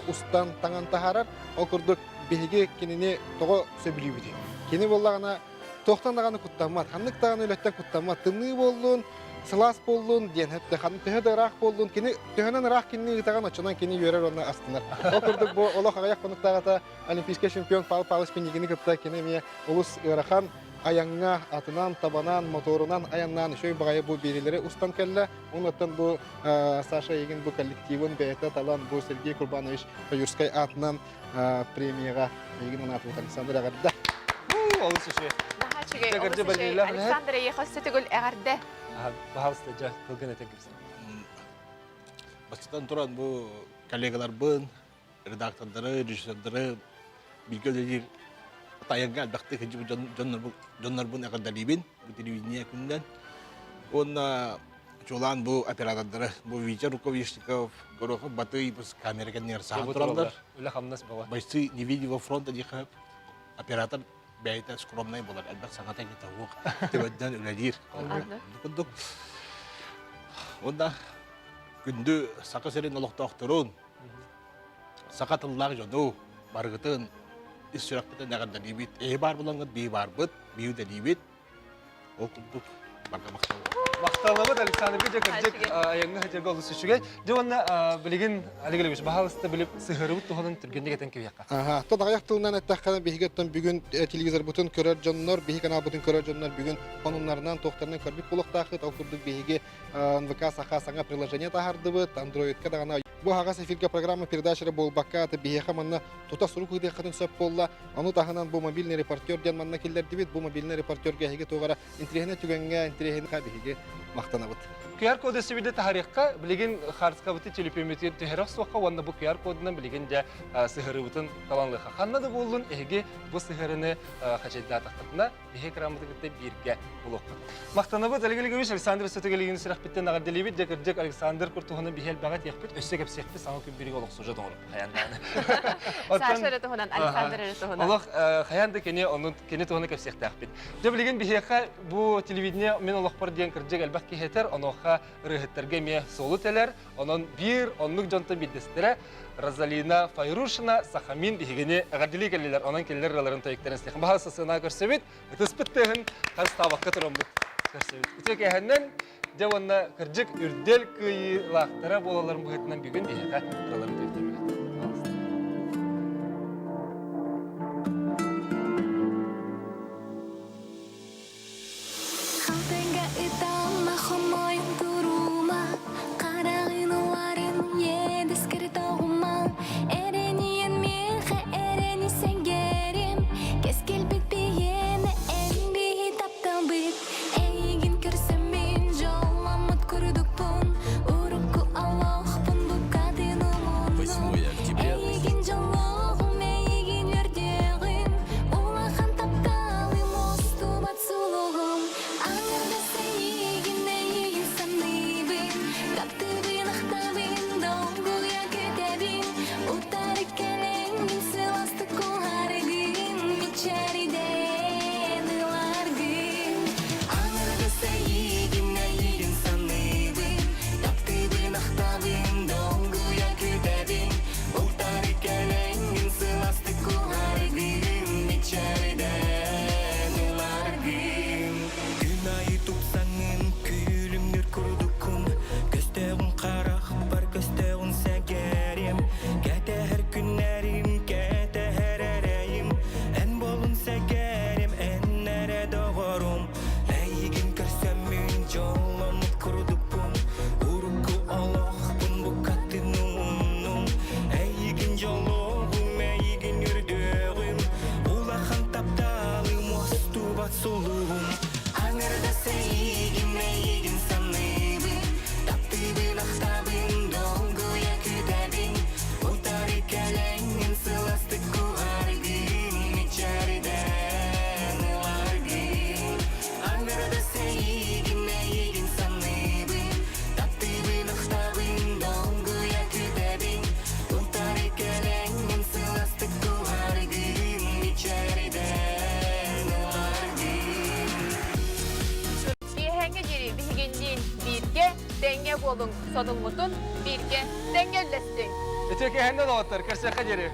устан таҥан таһаарар. Ол курдук биһиги кинини тоҕо сөбүлүүбүтүй? Кини буоллаҕына туохтан даҕаны куттаммат, ханнык даҕаны үлэттэн куттаммат, тымныы буоллун, сылаас буоллун диэн төһө да ыраах буоллун, кини төһөнөн ыраах кинини ыытаҕын, оччонон кини үөрэр уонна астынар. Ол курдук бу олох аҕыйах хонуктааҕыта Олимпийскай чемпион Павел Павлович Пинигини кытта кини эмиэ олус ыарахан айаҥҥа атынан, табанан, моторунан айаннаан үчүгэй баҕайы бу биэриилэри устан кэллэ. Оннуттан бу Саша Егин бу коллективын бэйэтэ талан бу Сергей Курбанович Таюрскай аатынан премияҕа эйигин анаатыбыт Александр эҕэрдэ. Олус үчүгэй. Наһаа үчүгэй, олус үчүгэй. Александр эйиэхэ өссө төгүл эҕэрдэ. Пожалуйста, дьэ, тылгын этэн кэпсээ. Бастатан туран бу коллегаларбын, редактордары, режиссердары бииргэ үлэлиир тайанга элбэхтик сылдьыбыт дьоннорбун эҕэрдэлиибин бу телевидение күнүнэн. Уонна чуолаан бу оператордары, бу Витя Рукавишников, Горохов Батый камера кэннигэр саһан тураллар. Үлэ-хамнас бөҕө. Бойцы невидимого фронта диэхэ оператор бэйэтэ скромнай буолар, элбэх саҥата иҥэтэ суох, төбөтүнэн үлэлиир. Курдук. Уонна күндү Саха сирин олохтоохторун, саха тыллаах дьону барыгытын ис сүрэхпитин эҕэрдэлиибит. Эһи баар булаҥҥыт бии баарбыт, бии үлэлиибит. Ол курдук барга махтал. Махталлабыт Александрга дьэ кырдьык айаҥҥа сылдьарга олус үчүгэй. Дьэ уонна билигин Олег Олегович, баһаалыста билип сыһыарыбыт туһунан түргэнник этэн кэбиһиэххэ. Аха, то аҕыйах тылынан эттэххэ биһиги оттон бүгүн телевизорбутун көрөр дьоннор, биһи каналбытын көрөр дьоннор бүгүн сонуннарынан, туохтарынан көрбүт буолуохтаахыт. Ол курдук биһиги НВК Саха саҥа приложение таһаардыбыт, Андроидка даҕаны бу аһаҕас эфиргэ программа передача эрэ буолбакка, биһиэхэ манна тута сурук ыытыаххытын сөп буолла. Ону таһынан бу мобильный репортер диэн манна киллэрдибит. Бу мобильный репортерга эһиги туох эрэ интириэһинэй түгэҥҥэ, интириэһинэй биһиги махтанабыт. QR-коду сибиле таһарыахха, билигин хаарыскабыты төлөпүөммүтүгэр түһэрэ охсуохха уонна бу QR-кодунан билигин дьэ сыһыарыбытын таланлыахха. Ханна да буоллун, эһиги бу сыһыарыны хачайдаатаххытына, биһи экраммыты кытта бииргэ булуоххут. Махтанабыт Олег Олегович, Александр Сөтөгелигин сүрэхпиттэн эҕэрдэлиибит. Дьэ кырдьык Александр Куртуһунан биһи элбэҕи этиэхпит, өссө кэпсиэхпит, саҥа күн биригэ олохсужа тоҥоруп хайаан даҕаны. Саша эрэ туһунан, Александр эрэ туһунан. Олох хайаан да кини онун кини туһунан кэпсиэхтээхпит. Дьэ билигин биһиэхэ бу телевидение мин олохпор диэн кырдьык элбэх киһи этэр, онуоха ырыаһыттарга эмиэ суолу тэлэр. Онон биир оннук дьонтон биирдэстэрэ Розалина Файрушина Сахамин биһигини эҕэрдэлии кэллилэр. Онон кинилэр ырыаларын тойуктарын истиэх. Баһа сысына көрсөбүт, ытыспыт тыаһын харыстаабакка тураммыт көрсөбүт. Үтүө кээһэннэн дьэ уонна кырдьык үрдэл кыайыылаахтара буолалларын быһыытынан бүгүн биһиэхэ ырыаларын тойуктарын Халтыҥга ыталма хомойон турума, Хараҕын уларын иэдэскэр тоҕума, Эрэниэн миэхэ эрэни сэҥээрим, Кэскилбит биһиэнэ эн биһи тапталбыт, Эйигин көрсөммүн дьолломмут курдукпун, Урукку олохпун букатын умуннум. буолуҥ, сонуҥҥутун бииргэ тэҥҥэ үллэстиҥ. Үтүө киэһэннэн доҕоттор, көрсүөххэ диэри.